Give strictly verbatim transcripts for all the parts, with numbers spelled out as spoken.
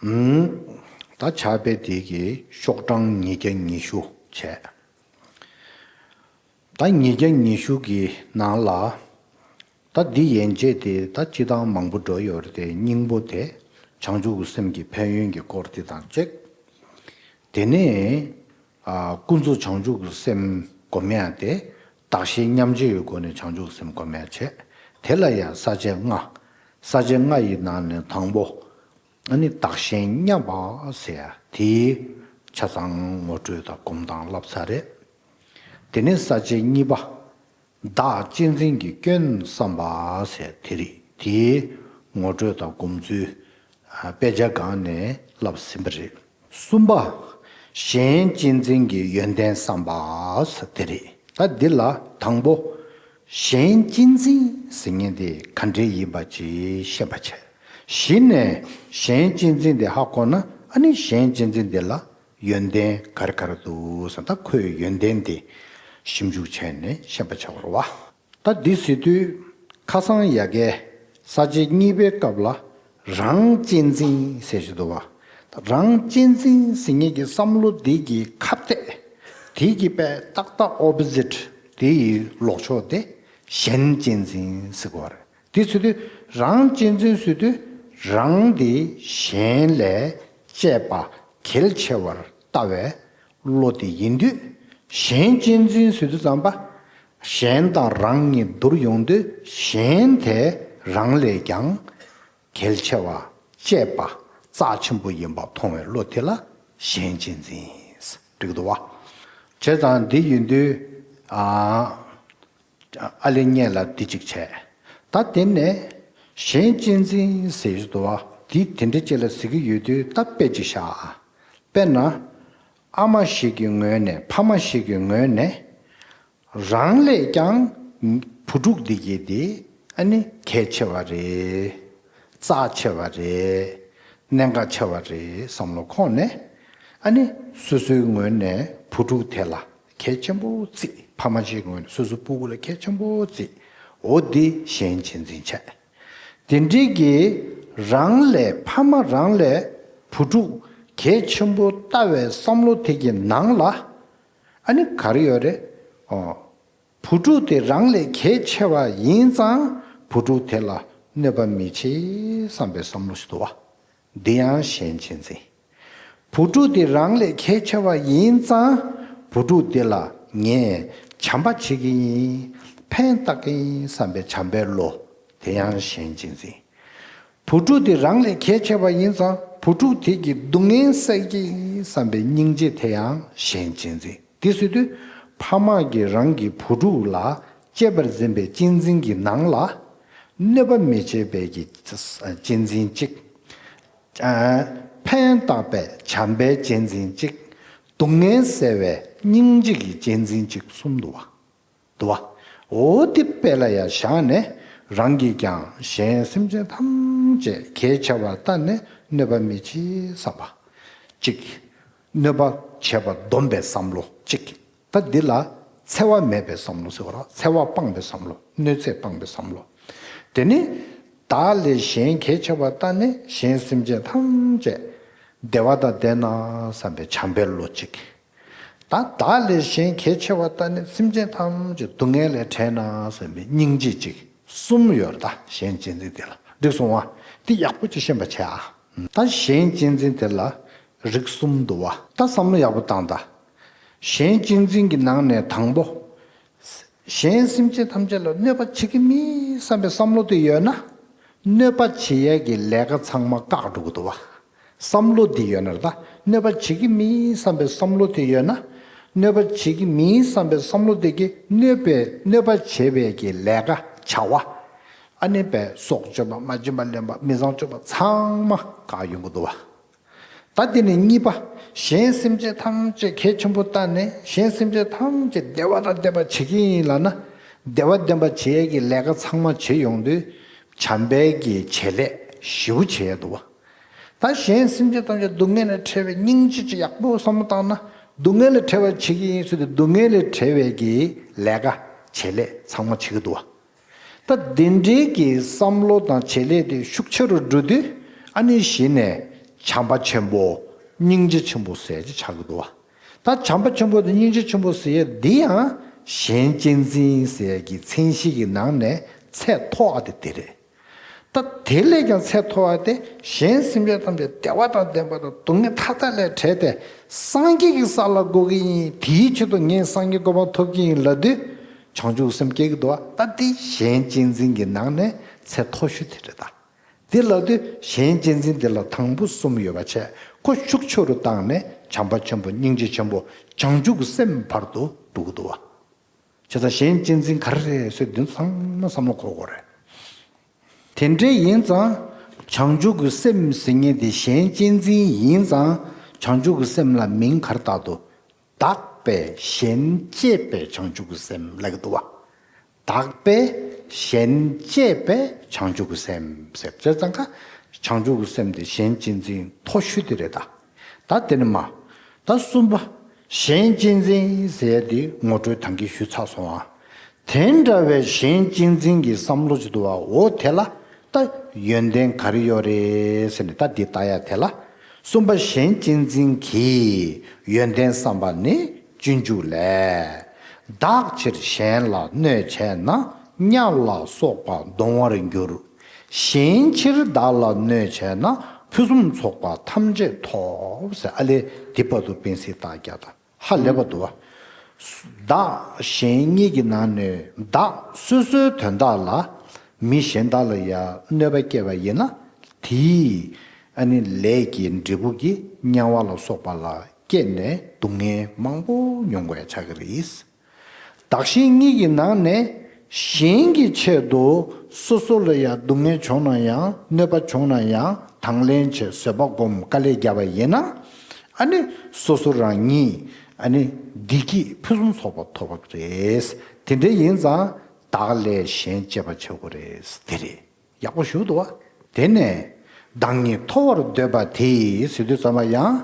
ཨུམ། ད་ཕྱག་དཔེ་དེ་གི་ཤོག་གྲངས་ཉིས་བརྒྱ་ཉི་ཤུ་བྱས། ད་ཉིས་བརྒྱ་ཉི་ཤུ་གི་ནང་ལ། ད་འདི་ཡན་ཆད་དེ་ད་སྤྱི་བཏང་མང་པོ་འགྲོ་ཡོད་རེད་དེ། སྙིང་པོ་དེ་བྱང་ཆུབ་ཀྱི་སེམས་ཀྱི་ཕན་ཡོན་གྱི་སྐོར་དེ་དང་གཅིག་དེ་ནས་ཨ་ཀུན་རྫོབ་བྱང་ཆུབ་ཀྱི་སེམས་སྒོམ་ཡ་དེ། བདག་གཞན་མཉམ་བརྗེའི་སྒོ་ནས་བྱང་ཆུབ་ཀྱི་སེམས་སྒོམ་ཡ་བྱས། དེ་ལ་ཡང་ས་བཅད་ལྔ། ས་བཅད་ལྔ་ཡི་ནང་ནས་དང་པོ། ཨ་ནི་བདག་གཞན་མཉམ་པ་ཟེར་ཡ་དེའི་ཆ་ཚང་ངོ་སྤྲོད་དང་སྒོམ་སྟངས་བསླབས་ཚར་རེད། དེ་ནས་ས་བཅད་གཉིས་པ། བདག་གཅེས་འཛིན་གྱི་སྐྱོན་བསམ་པ་ཟེར་དེ་རེད། དེའི་ངོ་སྤྲོད་དང་སྒོམ་ཚུལ་དཔེ་ཆ་སྒང་ནས་བསླབས་ཟིན་པ་རེད། གསུམ་པ། གཞན་གཅེས་འཛིན་གྱི་ཡོན་ཏན་བསམ་པ་ཟེར་དེ་རེད། ད་འདི་ལ་དང་པོ། གཞན་གཅེས་འཛིན་ཟེར་མཁན་དེ་ག་འདྲས་ཡིན་པ་ཅིག་ཤེས་པ་བྱས། གཞི་ནས་གཞན་གཅེས་འཛིན་དེ་ཧ་གོ་ན། ཨ་ནི་གཞན་གཅེས་འཛིན་དེ་ལ་ཡོན་ཏན་ག་རེ་ག་རེ་འདུག་ཟེར། ད་ཁོའི་ཡོན་ཏན་དེ་ཞིབ་འཇུག་བྱས་ནས་ཤེས་པ་བྱ་དགོས་རེད་བ། ད་འདི་ཟེར་དུས་ཁ་སང་ཡ་གིས་ས་བཅད་གཉིས་པའི་སྐབས་ལ་རང་གཅེས་འཛིན་ཟེར་གྱི་འདུག་བ། རང་གཅེས་འཛིན་ཟེར་མཁན་གྱི་བསམ་བློ་འདི་གི་ཁ་གཏད་དེ་གི་དཔེ་ཏག་ཏག་ཨོ་པོ་ཟིཊ་དེ་ཡི་ལོག་ཕྱོགས་དེ་གཞན་གཅེས་འཛིན་ཟེར་གྱི་ཡོད་རེད། དེ་ཟེར་དུས་རང་གཅེས་འཛིན་ཟེར་དུས་རང་དེ་གཞན་ལས་གཅེས་པ་གལ་ཆེ་བར་ལྟ་བའི་བློ་དེ་ཡིན་དུས། གཞན་གཅེས་འཛིན་ཟེར་དུས་ཙམ་པ། གཞན་དང་རང་གཉིས་བསྡུར་ཡོང་དུས་གཞན་དེ་རང་ལས་ཀྱང་གལ་ཆེ་བ། གཅེས་པ། རྩ་ཆེན་པོ་ཡིན་པ་མཐོང་བའི་བློ་དེ་ལ་གཞན་གཅེས་འཛིན། འགྲིག་འདུག་བ། བྱས་ཙང་འདི་ཡིན་དུས། ཨ། ཨ་ལེ་སྔོན་ལ་འདི་གཅིག་བྱས། ད་དེ་ནས་གཞན་གཅེས་འཛིན་ཟེར་གྱི་འདུག་བ། འདི་དེ་འདྲ་ཅིག་ལ་ཟེར་གྱི་ཡོད་དུས་ད་དཔེ་ཅིག་བཞག་ཨ། དཔེར་ན། ཨ་མ་ཞིག་གི་ངོས་ནས། ཕ་མ་ཞིག་གི་ངོས་ནས། རང་ལས་ཀྱང་བུ་ཕྲུག་འདི་གྱད་དེ་ཨ་ནི་གལ་ཆེ་བ་རེད། རྩ་ཆེ་བ་རེད། གནད་འགག་ཆེ་བ་རེད་བསམ་བློ་འཁོར་ནས། ཨ་ནི་སོ་སོའི་ངོས་ནས་བུ་ཕྲུག་དེ་ལ་གལ་ཆེན་པོ་བརྩི། ཕ་མ་ཞིག་གི་ངོས་ནས་སོ་སོའི་སྤུ་གུ་ལ་གལ་ཆེན་པོ་བརྩི། འོ་འདི་གཞན་གཅེས་འཛིན་བྱས། དེ་འདྲའི་གི་རང་ལས། ཕ་མ་རང་ལས་བུ་ཕྲུག་གལ་ཆེན་པོ་ལྟ་བའི་བསམ་བློ་དེ་གི་ནང་ལ། ཨ་ནི་ག་རེ་ཡོད་རེད། ཨོ། བུ་ཕྲུག་དེ་རང་ལས་གལ་ཆེ་བ་ཡིན་ཙང་བུ་ཕྲུག་དེ་ལ་གནོད་པ་མི་བྱེད་བསམ་པའི་བསམ་བློ་ཞིག་འདུག་བ། འདི་ཡང་གཞན་གཅེས་འཛིན། བུ་ཕྲུག་དེ་རང་ལས་གལ་ཆེ་བ་ཡིན་ཙང་བུ་ཕྲུག་དེ་ལ་ངས་བྱམས་པ་བྱེད་ཀྱི་ཡིན། ཕན་བཏགས་ཀྱི་ཡིན་བསམ་པའི་བྱམས་པའི་བློ། དེ་ཡང་གཞན་གཅེས་འཛིན། བུ་ཕྲུག་དེ་རང་ལས་གལ་ཆེ་བ་ཡིན་ཙང་བུ་ཕྲུག་དེ་གི་སྡུག་བསྔལ་སེལ་གྱི་ཡིན་བསམ་པའི་སྙིང་རྗེ། དེ་ཡང་གཞན་གཅེས་འཛིན། དེ་ཟེར་དུས་ཕ་མ་གིས་རང་གི་བུ་ཕྲུག་ལ་གཅེས་པར་འཛིན་པའི་གཅེས་འཛིན་གྱི་ནང་ལ་གནོད་པ་མི་བྱེད་པའི་གི་གཅེས་འཛིན་གཅིག་ཨ། ཕན་བཏགས་པའི་བྱམས་པའི་གཅེས་འཛིན་གཅིག་སྡུག་བསྔལ་སེལ་བའི་སྙིང་རྗེ་གི་གཅེས་འཛིན་གཅིག་གསུམ་འདུག་བ། འདུག་བ། འོ་དེ་དཔེ་ལ་ཡང་བཞག་ནས་རང་གིས་ཀྱང་གཞན་སེམས་ཅན་ཐམས་ཅད་གལ་ཆེ་བར་ལྟ་ནས་གནོད་པ་མི་བྱེད་བསམ་པ། གཅིག་གནོད་པ་བྱེད་པ་སྡོམ་པའི་བསམ་བློ་གཅིག་ད་འདི་ལ་འཚེ་བ་མེད་པའི་བསམ་བློ་ཟེར་བ་རེད། འཚེ་བ་སྤངས་པའི་བསམ་བློ། གནོད་འཚེ་སྤངས་པའི་བསམ་བློ། དེ་ནི་བདག་ལས་གཞན་གལ་ཆེ་བར་ལྟ་ནས་གཞན་སེམས་ཅན་ཐམས་ཅད་བདེ་བ་དང་ལྡན་ན་བསམ་པའི་བྱམས་པའི་བློ་གཅིག་ད་བདག་ལས་གཞན་གལ་ཆེ་བར་ལྟ་ནས་སེམས་ཅན་ཐམས་ཅད་སྡུག་བསྔལ་ལས་བྲལ་ན་བསམ་པའི་སྙིང་རྗེ་གཅིག་གསུམ་ཡོད་རེད། ད་གཞན་གཅེས་འཛིན་དེ་ལ་འགྲིག་སོང་བ། དེ་ཡག་པོ་ཅིག་ཤེས་པ་བྱས་ཨ། ད་གཞན་གཅེས་འཛིན་དེ་ལ་རིགས་གསུམ་འདུག་བ། ད་བསམ་བློ་ཡག་པོ་བཏང་ད། གཞན་གཅེས་འཛིན་གྱི་ནང་ནས་དང་པོ། གཞན་སེམས་ཅན་ཐམས་ཅད་ལ་གནོད་པ་བྱེད་ཀྱི་མིན་བསམ་པའི་བསམ་བློ་དེ་ཡོད་ན། གནོད་པ་བྱེད་ཡས་ཀྱི་ལས་ཀ་ཚང་མ་བཀག་འགྲོ་གི་འདུག་བ། བསམ་བློ་འདི་ཡོད་ན་རེད་ད། གནོད་པ་བྱེད་ཀྱི་མིན་བསམ་པའི་བསམ་བློ་དེ་ཡོད་ན། གནོད་པ་བྱེད་ཀྱི་མིན་བསམ་པའི་བསམ་བློ་དེ་གིས་གནོད་པའི་གནོད་པ་བྱེད་པའི་གི་ལས་ཀ་བྱ་བ། ཨ་ནི་པའི་སྲོག་གཅོད་པ། མ་བྱིན་པ་ལེན་པ། མི་ཚངས་སྤྱོད་པ་ཚང་མ་བཀག་ཡོང་གི་འདུག་བ། ད་དེ་ནས་གཉིས་པ། གཞན་སེམས་ཅན་ཐམས་ཅད་གལ་ཆེན་པོ་བལྟས་ནས་གཞན་སེམས་ཅན་ཐམས་ཅད་བདེ་བ་དང་ལྡན་པ་བྱེད་ཀྱི་ཡིན་ལབ་ན། བདེ་བ་ལྡན་པ་བྱེད་ཡས་ཀྱི་ལས་ཀ་ཚང་མ་བྱེད་ཡོང་དུས་བྱམས་པའི་གི་བྱེད་ལས་ཞེ་པོ་བྱེད་ཡས་འདུག་བ། ད་གཞན་སེམས་ཅན་ཐམས་ཅད་སྡུག་བསྔལ་ལས་བྲལ་བའི་སྙིང་རྗེ་ཅིག་ཡག་པོ་བསམ་བློ་བཏང་ན། སྡུག་བསྔལ་ལས་བྲལ་བ་བྱེད་ཀྱི་ཡིན་ཟེར་དུས་སྡུག་བསྔལ་ལས་བྲལ་བའི་གི་ལས་ཀ་བྱེད་ལས་ཚང་མ་བྱེད་ཀྱི་འདུག་བ། ད་དེ་འདྲའི་གི་བསམ་བློ་དང་བྱེད་ལས་དེ་ཤུགས་ཆེ་རུ་འགྲོ་དུས་ཨ་ནི་གཞི་ནས་ བྱམས་པ་ཆེན་པོ་སྙིང་རྗེ་ཆེན་པོ་ཟེར་གྱི་ཆགས་ཀྱི་འདུག་བ། ད་བྱམས་པ་ཆེན་པོ་དང་སྙིང་རྗེ་ཆེན་པོ་ཟེར་ཡས་འདི་ཡང་གཞན་གཅེས་འཛིན་ཟེར་ཡས་ཀྱི་མཚན་གཞི་གི་ནང་ནས་ཚད་མཐོ་བ་དེ་དེ་རེད། ད་དེ་ལས་ཀྱང་ཚད་མཐོ་བ་དེ་གཞན་སེམས་ཅན་ཐམས་ཅད་བདེ་བ་དང་ལྡན་པ་དང་སྡུག་བསྔལ་མཐའ་དག་ལས་བྲལ་ཏེ་སངས་རྒྱས་ཀྱི་ས་ལ་འགོད་ཀྱི་ཡིན། དེའི་ཆེད་དུ་ངས་སངས་རྒྱས་གོ་འཕང་ཐོབ་ཀྱི་ཡིན་ལབ་དུས་བྱང་ཆུབ་སེམས་སྐྱེ་གི་འདུག་བ། ད་འདི་གཞན་གཅེས་འཛིན་གྱི་ནང་ནས་ཚད་མཐོ་ཤོས་དེ་རེད་ད། དེ་ལབ་དུས་གཞན་གཅེས་འཛིན་དེ་ལ་དང་པོ་གསུམ་ཡོད་པ་བྱས། ཁོ་ཤུགས་ཆེ་རུ་བཏང་ནས་བྱམས་པ་ཆེན་པོ་སྙིང་རྗེ་ཆེན་པོ་བྱང་ཆུབ་ཀྱི་སེམས་བར་དུ་འགྲོ་གི་འདུག་བ། བྱས་ཙང་གཞན་གཅེས་འཛིན་ག་རེ་རེད་ཟེར་དུས་ཚང་མ་བསམ་བློ་འཁོར་དགོས་རེད། དེ་འདྲ་ཡིན་ཙང་བྱང་ཆུབ་ཀྱི་སེམས་ཟེར་མཁན་དེ་གཞན་གཅེས་འཛིན་ཡིན་ཙང་བྱང་ཆུབ་ཀྱི་སེམས་ལ་མིང་ག་རེ་བཏགས་འདུག་དག་པས་གཞན་གཅེས་པའི་བྱང་ཆུབ་ཀྱི་སེམས་ལབ་ཀྱི་འདུག་བ། དག་པས་གཞན་གཅེས་པའི་བྱང་ཆུབ་ཀྱི་སེམས་ཟེར་བྱས་ཙང་ཀ་བྱང་ཆུབ་ཀྱི་སེམས་དེ་གཞན་གཅེས་འཛིན་མཐོ་ཤོས་དེ་རེད་ད། ད་དེ་ནི་མ། ད་གསུམ་པ། གཞན་གཅེས་འཛིན་ཟེར་ཡས་དེ་ངོ་སྤྲོད་ད་གིན་ཞུས་ཚར་སོང་ཨ། དེ་འདྲ་བའི་གཞན་གཅེས་འཛིན་གྱི་བསམ་བློ་ཅིག་འདུག་བ། འོ་དེ་ལ་ད་ཡོན་ཏན་ག་རེ་ཡོད་རེད་ཟེར་ནས་ད་འདི་ལྟ་ཡ་དེ་ལ། གསུམ་པ་གཞན་གཅེས་འཛིན་གྱི་ཡོན་ཏན་བསམ་པ་ནི་སྤྱོད་འཇུག་ལས། བདག་ཕྱིར་གཞན་ལ་གནོད་བྱས་ན་དམྱལ་ལ་སོགས་པ་འདོང་བར་འགྱུར། གཞན་ཕྱིར་བདག་ལ་གནོད་བྱས་ན་ཕུན་སུམ་ཚོགས་པ་ཐམས་ཅད་ཐོབ་ཟེར། ཨ་ལས་འདི་བར་དུ་བེང་སི་བཏགས་རྒྱག་དང་། ཧ་ལས་པ་འདུག་བ། བདག་གཞན་གཉིས་ཀྱི་ནང་ནས་བདག་སོ་སོའི་དོན་དག་ལ་མི་གཞན་དག་ལ་ཡང་གནོད་པ་སྐྱེལ་བ་ཡིན་ན། དེའི་ཨ་ནི་ལས་ཀྱི་འབྲས་བུ་གིས་དམྱལ་བ་ལ་སོགས་པ་ལ་སྐྱེས་ནས་སྡུག་བསྔལ་མང་པོ་མྱོང་དགོས་ཡ་ཆགས་ཀྱི་རེད། བདག་གཞན་གཉིས་ཀྱི་ནང་ནས་གཞན་གྱི་ཆེད་དུ་སོ་སོ་ལ་ཡང་སྡུག་བསྔལ་བྱུང་ན་ཡང་གནོད་པ་བྱུང་ན་ཡང་དང་ལེན་བྱེད། བཟོད་པ་སྒོམ། དཀའ་ལས་བརྒྱབ་པ་ཡིན་ན། ཨ་ནི་སོ་སོ་རང་ཉིད་ཨ་ནི་བདེ་སྐྱིད་ཕུན་སུམ་ཚོགས་པ་ཐོབ་པ་རེད། དེ་འདྲ་ཡིན་ཙང་བདག་ལས་གཞན་གཅེས་པ་བྱེད་དགོས་རེད། དེ་རེད། ཡག་པོ་ཞུ་འདུག་བ། དེ་ནས་བདག་ཉིད་མཐོ་བར་འདོད་པ་དེས་ཟེར་དུས་ཙམ་པ་ཡང་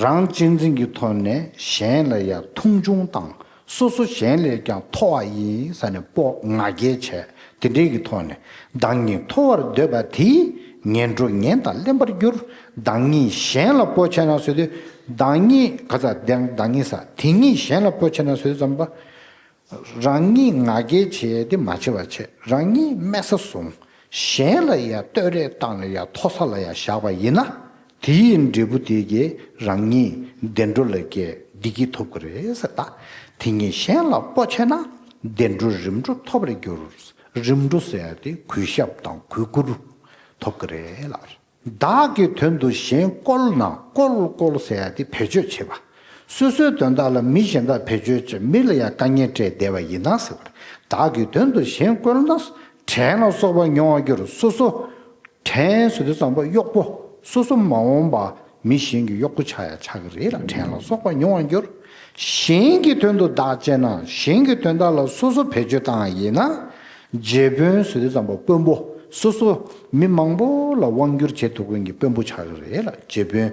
རང་གཅེས་འཛིན་གྱི་ཐོག་ནས་གཞན་ལ་ཡང་མཐོང་ཆུང་བཏང་། སོ་སོ་གཞན་ལས་ཀྱང་མཐོ་བ་ཡིན་ཟེར་ནས་སྤོབས་ང་རྒྱལ་བྱས། དེ་འདྲའི་གི་ཐོག་ནས་བདག་ཉིད་མཐོ་བར་འདོད་པ་དེས་ངན་འགྲོ་ངན་དང་ལེན་པར་འགྱུར། བདག་ཉིད་གཞན་ལ་སྤོབས་ཆེ་ན་ཟེར་དུས་བདག་ཉིད་ག་ཚ་བདག་བདག་ཉིད་ས་དེ་ཉིད་གཞན་ལ་སྤོབས་ཆེ་ན་ཟེར་དུས་ཙམ་པ། རང་ཉིད་ང་རྒྱལ་བྱས་ཏེ་མ་བྱས་པ་བྱས། རང་ཉིད་དམན་ས་བཟུང་། གཞན་ལ་ཡང་བསྟོད་རེས་བཏང་ལ་ཡང་མཐོ་ས་ལ་ཡང་བཞག་པ་ཡིན་ན། དེའི་འབྲས་བུ་དེ་གིས་རང་ཉིད་བདེ་འགྲོ་ལ་སྐྱེ་བདེ་སྐྱིད་ཐོབ་ཀྱི་རེད་ཟེར། ད་དེ་ཉིད་གཞན་ལ་སྤོ་བྱས་ན། བདེ་འགྲོ་རིམ་གྲོ་ཐོབ་པར་འགྱུར། རིམ་གྲོ་ཟེར་ཡ་དེ་གུས་ཞབས་དང་གུས་བཀུར་ཐོབ་ཀྱི་རེད་ལགས། བདག་གི་དོན་དུ་གཞན་བཀོལ་ན། བཀོལ་བཀོལ་ཟེར་ཡ་དེ་བེད་སྤྱོད་བྱེད་པ། སོ་སོའི་དོན་དག་ལ་མི་གཞན་དག་བེད་སྤྱོད་བྱེད། མི་ལ་ཡང་དཀའ་ངལ་སྤྲད་བསྡད་པ་ཡིན་ན་ཟེར་བ་རེད། བདག་གི་དོན་དུ་གཞན་བཀོལ་ན། བྲན་ལ་སོགས་པ་མྱོང་བར་འགྱུར། སོ་སོ་བྲན་ཟེར་དུས་ཙམ་པ་གཡོག་པོ། སོ་སོ་མ་འོངས་པ་མི་གཞན་གྱི་གཡོག་པོ་ཆགས་ཡ་ཆགས་ཀྱི་རེད་ལ། བྲན་ལ་སོགས་པ་མྱོང་བར་འགྱུར། གཞན་གྱི་དོན་དུ་བདག་སྤྱད་ན། གཞན་གྱི་དོན་དག་ལ་སོ་སོ་བེད་སྤྱོད་བཏང་ཡ་ཡིན་ན། རྗེ་དཔོན་ཟེར་དུས་ཙམ་པ་དཔོན་པོ། སོ་སོ་མི་མང་པོ་ལ་དབང་བསྒྱུར་བྱེད་ཐུབ་མཁན་གྱི་དཔོན་པོ་ཆགས་ཀྱི་རེད་ལ། རྗེ་དཔོན་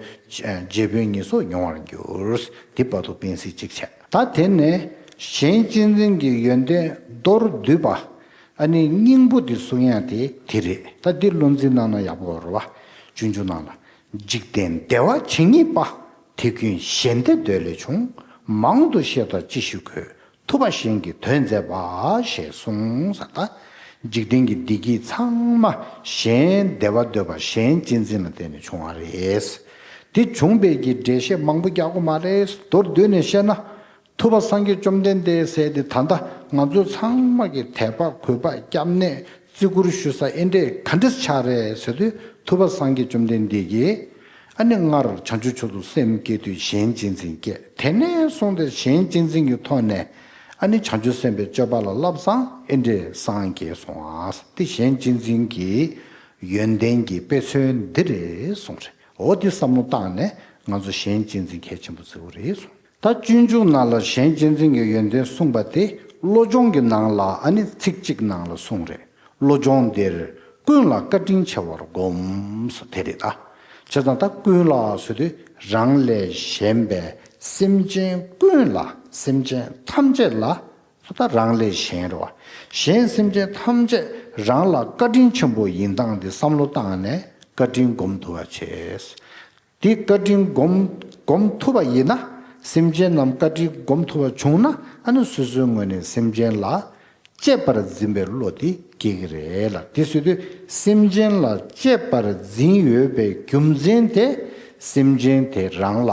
རྗེ་དཔོན་ཉེས་གསོག་མྱོང་བར་འགྱུར། འདི་བར་དུ་བེང་སི་གཅིག་བྱས། ད་དེ་ནས་གཞན་གཅེས་འཛིན་གྱི་ཡོན་ཏན་མདོར་བསྡུས་པ། ཨ་ནི་སྙིང་པོ་འདི་གསུང་ཡ་དེ་དེ་རེད། ད་འདི་བློ་འཛིན་གནང་ན་ཡག་པོ་རེད་བ། སྤྱོད་འཇུག་ནང་ལ། འཇིག་རྟེན་བདེ་བ་ཇི་སྙེད་པ། དེ་ཀུན་གཞན་བདེ་འདོད་ལས་བྱུང་། མང་དུ་བཤད་དང་ཅི་ཞིག་དགོས། ཐུབ་པ་གཞན་གྱིས་དོན་མཛད་པ། ཞེས་གསུངས་ས། ད་འཇིག་རྟེན་གྱི་བདེ་སྐྱིད་ཚང་མ་གཞན་བདེ་བ་འདོད་པ་གཞན་གཅེས་འཛིན་ལ་བརྟེན་ནས་བྱུང་བ་རེད། དེ་བྱུང་བའི་གི་འགྲེལ་བཤད་མང་པོ་རྒྱག་དགོས་མ་རེད། མདོར་བསྡུས་ནས་བཤད་ན། ཐུབ་པ་སངས་རྒྱས་བཅོམ་ལྡན་འདས་ཟེར་དེ་ད་ལྟ་ང་ཚོ་ཚང་མ་གི་དད་པ་གུས་པ་སྐྱབས་གནས་བརྩི་བཀུར་ཞུ་ས་ཨེ་འདྲས་ག་འདྲས་ཆགས་རེད་ཟེར་དུས། ཐུབ་པ་སངས་རྒྱས་བཅོམ་ལྡན་འདས་ཀྱིས་ཨ་ནི་སྔར་བྱང་ཆུབ་མཆོག་ཏུ་སེམས་བསྐྱེད་དུས་གཞན་གཅེས་འཛིན་བསྐྱེད། དེ་ནས་བཟུང་སྟེ་གཞན་གཅེས་འཛིན་གྱི་ཐོག་ནས་ཨ་ནི་བྱང་ཆུབ་སེམས་དཔའི་སྤྱོད་པ་ལ་བསླབས་ཙང་ཨེ་འདྲས་སངས་རྒྱས་སོང་ཨ། དེ་གཞན་གཅེས་འཛིན་གྱི་ཡོན་ཏན་གྱི་དཔེ་མཚོན་འདི་རེད་གསུངས་རེད། འོ་འདི་བསམ་བློ་བཏང་ནས་ང་ཚོ་གཞན་གཅེས་འཛིན་གལ་ཆེན་པོ་བརྩི་དགོས་རེད་གསུངས། ད་སྤྱོད་འཇུག་ནང་ལ་གཞན་གཅེས་འཛིན་གྱི་ཡོན་ཏན་གསུངས་པ་དེ་བློ་སྦྱོང་གི་ནང་ལ་ཨ་ནི་ཚིག་གཅིག་ནང་ལ་གསུངས་རེད། བློ་སྦྱོང་འདིར་ཀུན་ལ་བཀའ་དྲིན་ཆེ་བར་བསྒོམ། དེ་རེད་ད། བྱས་ཙང་ད་ཀུན་ལ་ཟེར་དུས་རང་ལས་གཞན་པའི་སེམས་ཅན་ཀུན་ལ། སེམས་ཅན་ཐམས་ཅད་ལ། ད་རང་ལས་གཞན་རེད་བ། གཞན་སེམས་ཅན་ཐམས་ཅད་རང་ལ་བཀའ་དྲིན་ཆེན་པོ་ཡིན་སྟངས་འདི་བསམ་བློ་བཏང་ནས་བཀའ་དྲིན་སྒོམ་ཐུབ་པ་བྱས། དེ་བཀའ་དྲིན་སྒོམ་སྒོམ་ཐུབ་པ་ཡིན་ན། སེམས་ཅན་རྣམས་བཀའ་དྲིན་སྒོམ་ཐུབ་པ་བྱུང་ན། ཨ་ནི་སོ་སོའི་ངོས་ནས་སེམས་ཅན་ལ་གཅེས་པར་འཛིན་པའི་བློ་དེ་སྐྱེ་གི་རེད་ལ། དེ་ཟེར་དུས་སེམས་ཅན་ལ་གཅེས་པར་འཛིན་ཡོད་པའི་རྒྱུ་མཚན་དེ། སེམས་ཅན་དེ་རང་ལ་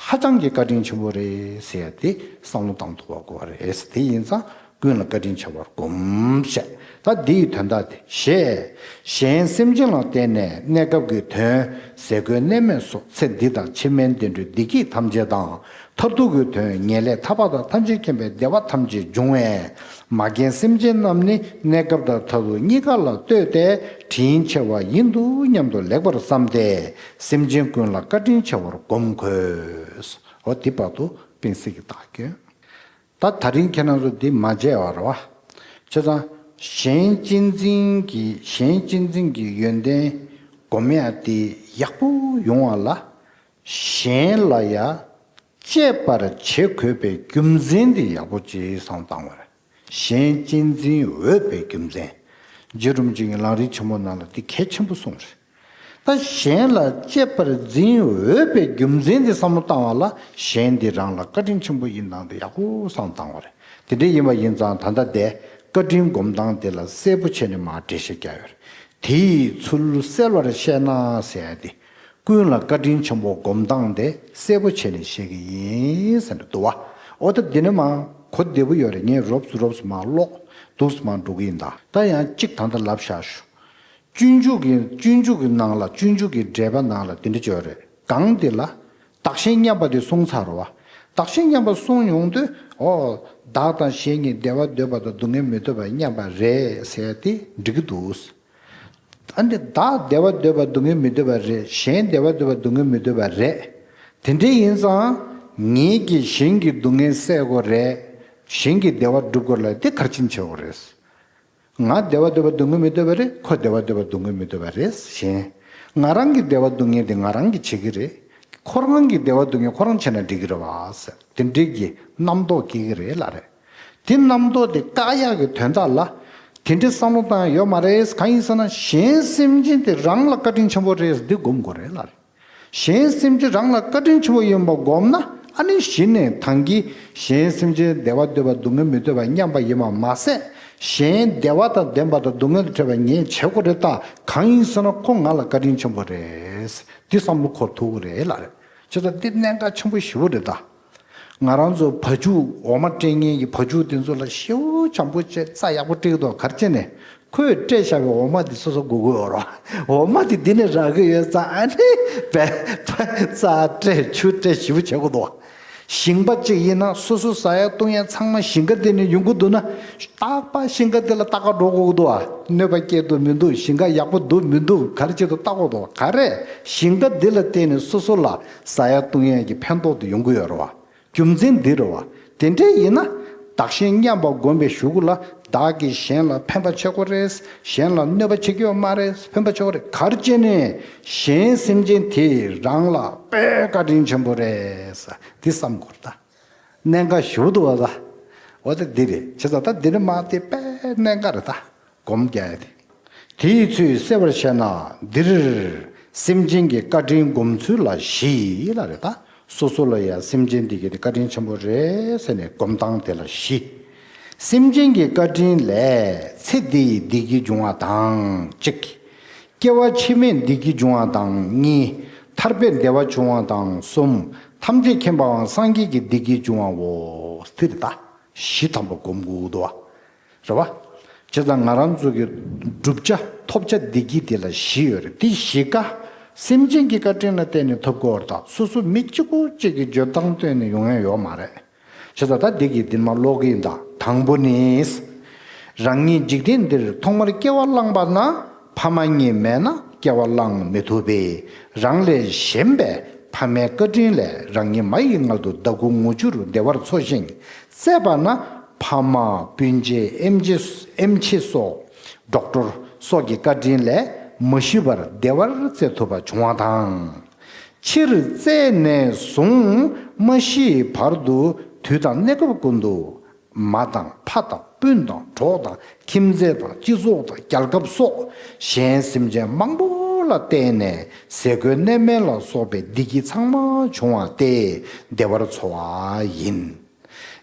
ཧ་ཅང་གི་བཀའ་དྲིན་ཆེན་པོ་རེད་ཟེར་ཡ་དེ་བསམ་བློ་བཏང་ཐུབ་པ་དགོས་པ་རེད། དེ་ཡིན་ཙང་། ཀུན་ལ་བཀའ་དྲིན་ཆེ་བར་བསྒོམ་ཞེས། ད་འདི་ཡི་དོན་དག་དེ་ཞེས། གཞན་སེམས་ཅན་ལ་བརྟེན་ནས་གནས་སྐབས་ཀྱི་དོན་ཟས་གོས་གནས་མལ་སོགས་ཚེ་འདི་དང་ཕྱི་མའི་བདེ་འགྲོའི་བདེ་སྐྱིད་ཐམས་ཅད་དང་། མཐར་ཐུག་གི་དོན་ངེས་ལེགས་ཐར་པ་དང་ཐམས་ཅད་མཁྱེན་པའི་བདེ་བ་ཐམས་ཅད་འབྱུང་བས། མ་རྒན་སེམས་ཅན་རྣམས་ནི་གནས་སྐབས་དང་མཐར་ཐུག་གཉིས་ཀ་ལ་ལྟོས་ཏེ་དྲིན་ཆེ་བ་ཡིན་འདུག་སྙམ་དུ་ལེགས་པར་བསམས་ཏེ། སེམས་ཅན་ཀུན་ལ་བཀའ་དྲིན་ཆེ་བར་བསྒོམ་དགོས། འོ་དེ་བར་དུ་སྤེན་སྲིད་ཀྱིས་བརྡ་བསྐྱོན། ད་དེ་རིང་ཁྱེད་རང་ཚོ་འདི་མ་བརྗེད་པ་རེད་བ། བྱས་ཙང་གཞན་གཅེས་འཛིན་གྱི་གཞན་གཅེས་འཛིན་གྱི་ཡོན་ཏན་སྒོམ་ཡ་དེ་ཡག་པོ་ཡོང་བ་ལ། གཞན་ལ་ཡ་གཅེས་པར་བྱེད་དགོས་པའི་རྒྱུ་མཚན་དེ་ཡག་པོ་ཅིག་བསམ་བཏང་བ་རེད། གཞན་གཅེས་འཛིན་འོས་པའི་རྒྱུ་མཚན། རྗེ་རིན་པོ་ཆེ་གིས་ལམ་རིམ་ཆེན་མོ་ནང་ལ་འདི་གལ་ཆེན་པོ་གསུངས་རེད། ད་གཞན་ལ་གཅེས་པར་འཛིན་འོས་པའི་རྒྱུ་མཚན་དེ་བསམ་བློ་བཏང་བ་ལ། གཞན་འདི་རང་ལ་བཀའ་དྲིན་ཆེན་པོ་ཡིན་སྟངས་དེ་ཡག་པོ་བསམ་བཏང་བ་རེད། དེ་འདྲ་ཡིན་པ་ཡིན་ཙང་ད་ལྟ་དེ་བཀའ་དྲིན་སྒོམ་སྟངས་དེ་ལ་གསལ་པོ་བྱས་ནས་མར་འགྲེལ་བཤད་རྒྱག་ཡོད་རེད། དེ་ཡི་ཚུལ་གསལ་བར་བཤད་ན་ཟེར་ཡ་དེ། ཀུན་ལ་བཀའ་དྲིན་ཆེན་པོ་སྒོམ་སྟངས་དེ་གསལ་པོ་བྱས་ནས་བཤད་ཀྱི་ཡིན་ཟེར་ནས་འདུག་བ། འོ་ད་འདི་ནས་མར་གོ་བདེ་པོ་ཡོད་རེད། ངས་རོབ་ཙམ་རོབ་ཙམ་མར་ཀློག་འདུག་སེ་མར་འགྲོ་གི་ཡིན། ད་ད་ཡང་གཅིག་ད་ལྟ་ལབ་བཞག་ཞུ། སྤྱོད་འཇུག་གི་སྤྱོད་འཇུག་གི་ནང་ལ་སྤྱོད་འཇུག་གི་འགྲེལ་པ་ནང་ལ་འདི་འདྲ་ཅིག་ཡོད་རེད། གང་འདི་ལ། བདག་གཞན་མཉམ་པ་དེ་གསུངས་ཚར་རེད་བ། བདག་གཞན་མཉམ་པ་གསུངས་ཡོང་དུས། ཨོ། བདག་དང་གཞན་གཉིས་བདེ་བ་འདོད་པ་དང་སྡུག་བསྔལ་མི་འདོད་པ་མཉམ་པ་རེད་ཟེར་ཏེ་འགྲིག་གི་འདུག་ཨ་ནི་བདག་བདེ་བ་འདོད་པ་སྡུག་བསྔལ་མི་འདོད་པ་རེད། གཞན་བདེ་བ་འདོད་པ་སྡུག་བསྔལ་མི་འདོད་པ་རེད། དེ་འདྲ་ཡིན་ཙང་། ངེད་ཀྱིས་གཞན་གྱི་སྡུག་བསྔལ་སེལ་དགོས་རེད། གཞན་གྱི་བདེ་བ་སྒྲུབ་དགོས་ལ་དེ་ག་རེ་བྱེད་དགོས་རེད། ང་བདེ་བ་འདོད་པ་སྡུག་བསྔལ་མི་འདོད་པ་རེད། ཁོ་བདེ་བ་འདོད་པ་སྡུག་བསྔལ་མི་འདོད་པ་རེད། གཞན། ང་རང་གི་བདེ་བ་སྡུག་བསྔལ་དེ་ང་རང་གིས་བྱེད་ཀྱི་རེད། ཁོ་རང་གི་བདེ་བ་སྡུག་བསྔལ་ཁོ་རང་བྱས་ན་འགྲིག་གི་རེད་བ་ཟེར། དེ་འདྲའི་གི་རྣམ་རྟོག་སྐྱེ་གི་རེད་ལབ་རེད། དེ་རྣམ་རྟོག་དེ་བཀག་ཡག་གི་དོན་དག་ལ། དེ་འདྲའི་བསམ་བློ་བཏང་ཡ་ཡོད་མ་རེད། གང་ཡིན་ཟེར་ན། གཞན་སེམས་ཅན་དེ་རང་ལ་བཀའ་དྲིན་ཆེན་པོ་རེད་ཟེར་འདི་སྒོམ་དགོས་རེད་ལབ་རེད། གཞན་སེམས་ཅན་རང་ལ་བཀའ་དྲིན་ཆེན་པོ་ཡིན་པ་སྒོམ་ན། ཨ་ནི་གཞི་ནས་ད་གིན་གཞན་སེམས་ཅན་བདེ་བ་འདོད་པ་སྡུག་བསྔལ་མི་འདོད་པ་མཉམ་པ་ཡིན་པ་མ་ཟད། གཞན་བདེ་བ་དང་ལྡན་པ་དང་སྡུག་བསྔལ་དང་བྲལ་བ་ངས་བྱེད་དགོས་རེད་ད། གང་ཡིན་ཟེར་ན་ཁོ་ང་ལ་བཀའ་དྲིན་ཆེན་པོ་རེད། འདི་བསམ་བློ་འཁོར་ཐུབ་ཀྱི་རེད་ལབ་རེད། བྱས་ཙང་འདི་གནད་འགག་ཆེན་པོ་ཞེ་པོ་རེད་ད། ང་རང་ཚོ་བ་ཕྱུགས་འོ་མ་སྤྲད་མཁན་གྱི་བ་ཕྱུགས་དེ་ཚོ་ལ་ཤེའུ་འཇམ་པོ་བྱས་རྩྭ་ཡག་པོ་སྤྲད་ཀྱི་འདུག་ག་རེ་བྱས་ནས། ཁོས་སྤྲད་བཞག་པའི་འོ་མ་དེ་སོ་སོ་དགོས་ཀྱི་ཡོད་རེད། འོ་མ་དེ་འདི་ནས་རག་གི་ཡོད་ཙང་། ཨ་ནི་བས་རྩྭ་སྤྲད་ཆུ་སྤྲད་ཞེ་པོ་བྱེད་དགོས་འདུག་ཞིང་པ་གཅིག་ཡིན་ན་སོ་སོ་ཟ་ཡ་བཏུང་ཡ་ཚང་མ་ཞིང་ཁ་དེ་ནས་ཡོང་གི་འདུག་ན། རྟག་པར་ཞིང་ཁ་དེ་ལ་ལྟ་ག་འགྲོ་དགོས་ཀྱི་འདུག་གནོད་པ་སྐྱེལ་འདུག་མི་འདུག་ཞིང་ཁ་ཡག་པོ་འདུག་མི་འདུག་ག་རེ་བྱེད་འདུག་ལྟ་དགོས་འདུག་ག་རེ། ཞིང་ཁ་འདི་ལ་བརྟེན་ནས་སོ་སོ་ལ་ཟ་ཡ་བཏུང་ཡ་གི་ཕན་ཐོགས་དེ་ཡོང་གི་ཡོད་རེད་བ། རྒྱུ་མཚན་འདི་རེད་བ། དེ་འདྲ་ཡིན་ན། བདག་གཞན་མཉམ་པ་སྒོམ་པའི་གཞུག་གུ་ལ། བདག་གིས་གཞན་ལ་ཕན་པ་བྱེད་དགོས་རེད། གཞན་ལ་གནོད་པ་བྱེད་ཀྱི་ཡོད་མ་རེད། ཕན་པ་བྱེད་དགོས་རེད། ག་རེ་བྱས་ནས་གཞན་སེམས་ཅན་དེས་རང་ལ་དཔེ་བཀའ་དྲིན་ཆེན་པོ་རེད་ཟེར་འདི་བསམ་དགོས་རེད་ད། གནད་འགག་ཞེ་པོ་འདུག་བ་ད། འོ་ད་འདི་རེད། བྱས་ཙང་ད་འདི་ནས་མར་དེ་དཔེ་གནད་འགག་རེད་ད། སྒོམ་རྒྱག་ཡ་དེ། དེའི་ཚུལ་གསལ་བར་བཤད་ན། འདིར་སེམས་ཅན་གྱི་བཀའ་དྲིན་སྒོམ་ཚུལ་ལ་བཞི་ལ་རེད་ད། སོ་སོ་ལ་ཡ་སེམས་ཅན་འདི་གའི་དེ་བཀའ་དྲིན་ཆེན་པོ་རེད་ཟེར་ནས་སྒོམ་སྟངས་དེ་ལ་བཞི། སེམས་ཅན་གྱི་བཀའ་དྲིན་ལས་ཚེ་འདིའི་བདེ་སྐྱིད་འབྱུང་བ་དང་གཅིག་སྐྱེ་བ་ཕྱི་མའི་བདེ་སྐྱིད་འབྱུང་བ་དང་གཉིས། ཐར་པའི་བདེ་བ་འབྱུང་བ་དང་གསུམ། ཐམས་ཅད་མཁྱེན་པའང་སངས་རྒྱས་ཀྱི་བདེ་སྐྱིད་འབྱུང་བའོ། དེ་རེད་ད། བཞི་ཐམ་པ་སྒོམ་དགོས་འདུག་བ། རེད་བ། བྱས་ཙང་ང་རང་ཚོ་གི་བསྒྲུབ་བྱ་ཐོབ་བྱ་བདེ་སྐྱིད་དེ་ལ་བཞི་ཡོད་རེད། དེ་བཞི་ཀ་སེམས་ཅན་གྱི་བཀའ་དྲིན་ལ་བརྟེན་ནས་ཐོབ་དགོས་རེད་ད། སོ་སོ་མི་གཅིག་པུ་གཅིག་གི་འཇོན་ཐང་བཏོན་ནས་ཡོང་ཡ་ཡོད་མ་རེད། བྱས་ཙང་ད་འདི་གི་འདི་མ་ཀློག་གི་ཡིན་ད། དང་པོ་ནི། རང་ཉིད་འཇིག་རྟེན་འདིར་ཐོག་མར་སྐྱེ་བ་བླངས་པ་ན། ཕ་མ་གཉིས་མེད་ན་སྐྱེ་བ་བླངས་མི་ཐུབ་པས། རང་ལས་གཞན་པའི་ཕ་མའི་བཀའ་དྲིན་ལས་རང་ཉིད་མ་ཡི་མངལ་དུ་ཟླ་དགུ་ངུ་བཅུར་བདེ་བར་འཚོ་ཞིང་བཙས་པ་ན། ཕ་མ་སྤུན་མཆེད་ཨེམ་ཆི་ཨེམ་ཆི་སོགས་ཌོག་ཊོར་སོགས་ཀྱི་བཀའ་དྲིན་ལས་མ་ཤི་བར་བདེ་བར་བཙས་ཐུབ་པ་བྱུང་བ་དང་། ཕྱིར་བཙས་ནས་བཟུང་མ་ཤིའི་བར་དུ་དུས་དང་གནས་སྐབས་ཀུན་ཏུ་མ་དང་ཕ་དང་སྤུན་དང་གྲོགས་དང་ཁྱིམ་མཚེས་དང་སྤྱི་ཚོགས་དང་རྒྱལ་ཁབ་སོགས་གཞན་སེམས་ཅན་མང་པོ་ལ་ ལ་བརྟེན་ནས་ཟས་གོས་གནས་མལ་ལ་སོགས་པའི་བདེ་སྐྱིད་ཚང་མ་འབྱུང་བ་སྟེ་བདེ་བར་འཚོ་བ་ཡིན།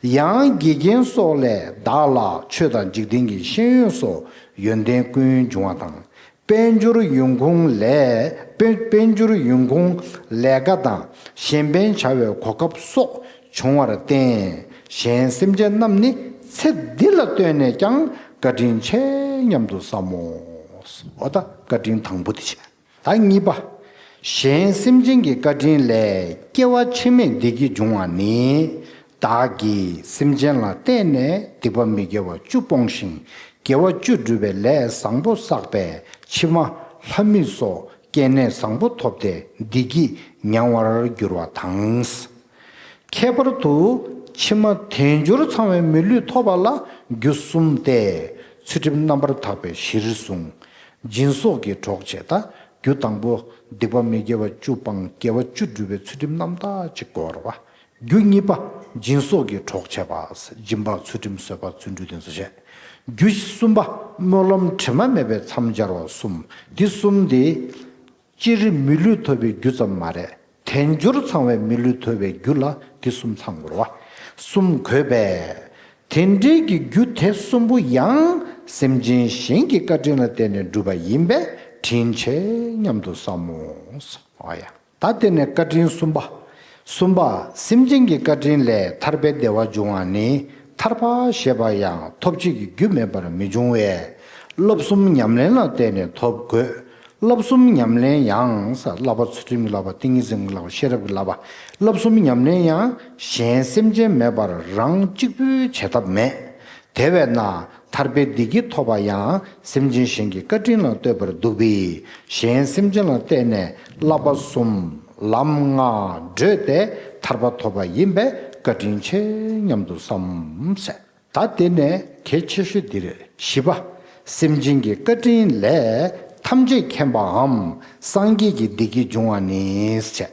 ཡང་དགེ་རྒན་སོགས་ལས་བདག་ལ་ཆོས་དང་འཇིག་རྟེན་གྱི་ཤེས་ཡོན་སོགས་ཡོན་ཏན་ཀུན་འབྱུང་བ་དང་། དཔལ་འབྱོར་ཡོང་ཁུངས་ལས་དཔལ་དཔལ་འབྱོར་ཡོང་ཁུངས་ལས་ཀ་དང་གཞན་ཕན་བྱ་བའི་གོ་སྐབས་སོགས་འབྱུང་བར་བརྟེན། གཞན་སེམས་ཅན་རྣམས་ནི་ཚེ་འདི་ལ་ལྟོས་ནས་ཀྱང་བཀའ་དྲིན་ཆེ་སྙམ་དུ་བསམ་མོ། འོ་ད་བཀའ་དྲིན་དང་པོ་དེ་བྱས། ད་གཉིས་པ། གཞན་སེམས་ཅན་གྱི་བཀའ་དྲིན་ལས་སྐྱེ་བ་ཕྱི་མའི་བདེ་སྐྱིད་འབྱུང་བ་ནི། བདག་གིས་སེམས་ཅན་ལ་བརྟེན་ནས་སྡིག་པ་མི་དགེ་བ་བཅུ་སྤོང་ཞིང་དགེ་བ་བཅུ་བསྒྲུབས་པའི་ལས་བཟང་པོ་བསགས་པས་ཕྱི་མ་ལྷ་མི་སོགས་སྐྱེ་གནས་བཟང་པོ་ཐོབ་སྟེ་བདེ་སྐྱིད་མྱང་བར་འགྱུར་བ་དང་། ཁྱད་པར་དུ་ཕྱི་མ་དལ་འབྱོར་ཚང་བའི་མི་ལུས་ཐོབ་པ་ལ་རྒྱུ་གསུམ་སྟེ། ཚུལ་ཁྲིམས་རྣམ་པར་དག་པའི་གཞིར་བཟུང་། སྦྱིན་སོགས་ཀྱི་གྲོགས་བྱེད་དང་། རྒྱུ་དང་པོ་སྡིག་པ་མི་དགེ་བ་བཅུ་སྤང་དགེ་བ་བཅུ་བསྒྲུབ་པའི་ཚུལ་ཁྲིམས་རྣམ་དག་ཅིག་དགོས་རེད་བ། རྒྱུ་གཉིས་པ་སྦྱིན་སོགས་ཀྱི་གྲོགས་བྱེད་པ། སྦྱིན་པ་ཚུལ་ཁྲིམས་བཟོད་པ་བརྩོན་འགྲུས་དེ་ཚོ་བྱས། རྒྱུ་གསུམ་པ་སྨོན་ལམ་དྲི་མ་མེད་པའི་མཚམས་སྦྱར་བ་གསུམ། འདི་གསུམ་དེ། སྤྱིར་མི་ལུས་ཐོབ་པའི་རྒྱུ་ཙམ་མ་རེད། དལ་འབྱོར་ཚང་བའི་མི་ལུས་ཐོབ་པའི་རྒྱུ་ལ་འདི་གསུམ་ཚང་དགོས་རེད་བ། གསུམ་དགོས་པས། དེ་འདྲའི་གི་རྒྱུ་དེ་གསུམ་པོ་ཡང་སེམས་ཅན་གཞན་གྱི་བཀའ་དྲིན་ལ་བརྟེན་ནས་བསྒྲུབས་པ་ཡིན་པས་དྲིན་ཆེ་སྙམ་དུ་བསམ་མོ། ཨ་ཡ། ད་དེ་ནས་བཀའ་དྲིན་གསུམ་པ། གསུམ་པ། སེམས་ཅན་གྱི་བཀའ་དྲིན་ལས་ཐར་པའི་བདེ་བ་འབྱུང་བ་ནི། ཐར་པ་ཞེས་པ་ཡང་ཐོབ་བྱེད་ཀྱི་རྒྱུ་མེད་པར་མི་འབྱུང་བས། བསླབ་གསུམ་ཉམས་ལེན་ལ་བརྟེན་ནས་ཐོབ་དགོས། བསླབ་གསུམ་ཉམས་ལེན་ཡང་ས། བསླབ་པ་ཚུལ་ཁྲིམས་ཀྱི་བསླབ་པ། ཏིང་ངེ་འཛིན་གྱི་བསླབ་པ། ཤེས་རབ་ཀྱི་བསླབ་པ། བསླབ་གསུམ་ཉམས་ལེན་ཡང་གཞན་སེམས་ཅན་མེད་པར་རང་གཅིག་པུས་བྱེད་ཐབས་མེད། དེ་བས་ན་ཐར་པའི་བདེ་སྐྱིད་ཐོབ་པ་ཡང་སེམས་ཅན་གཞན་གྱི་བཀའ་དྲིན་ལ་ལྟོས་པར་འདུག་པས། གཞན་སེམས་ཅན་ལ་བརྟེན་ནས་བསླབ་པ་གསུམ་ལམ་ལྔ་བགྲོད་དེ་ཐར་པ་ཐོབ་པ་ཡིན་པས་བཀའ་དྲིན་ཆེ་སྙམ་དུ་བསམ་ཟེར། ད་དེ་ནས་གལ་ཆེ་ཤོས་འདི་རེད། བཞི་པ། སེམས་ཅན་གྱི་བཀའ་དྲིན་ལས་ཐམས་ཅད་མཁྱེན་པའམ་སངས་རྒྱས་ཀྱི་བདེ་སྐྱིད་འབྱུང་བ་ནི་ཟེར།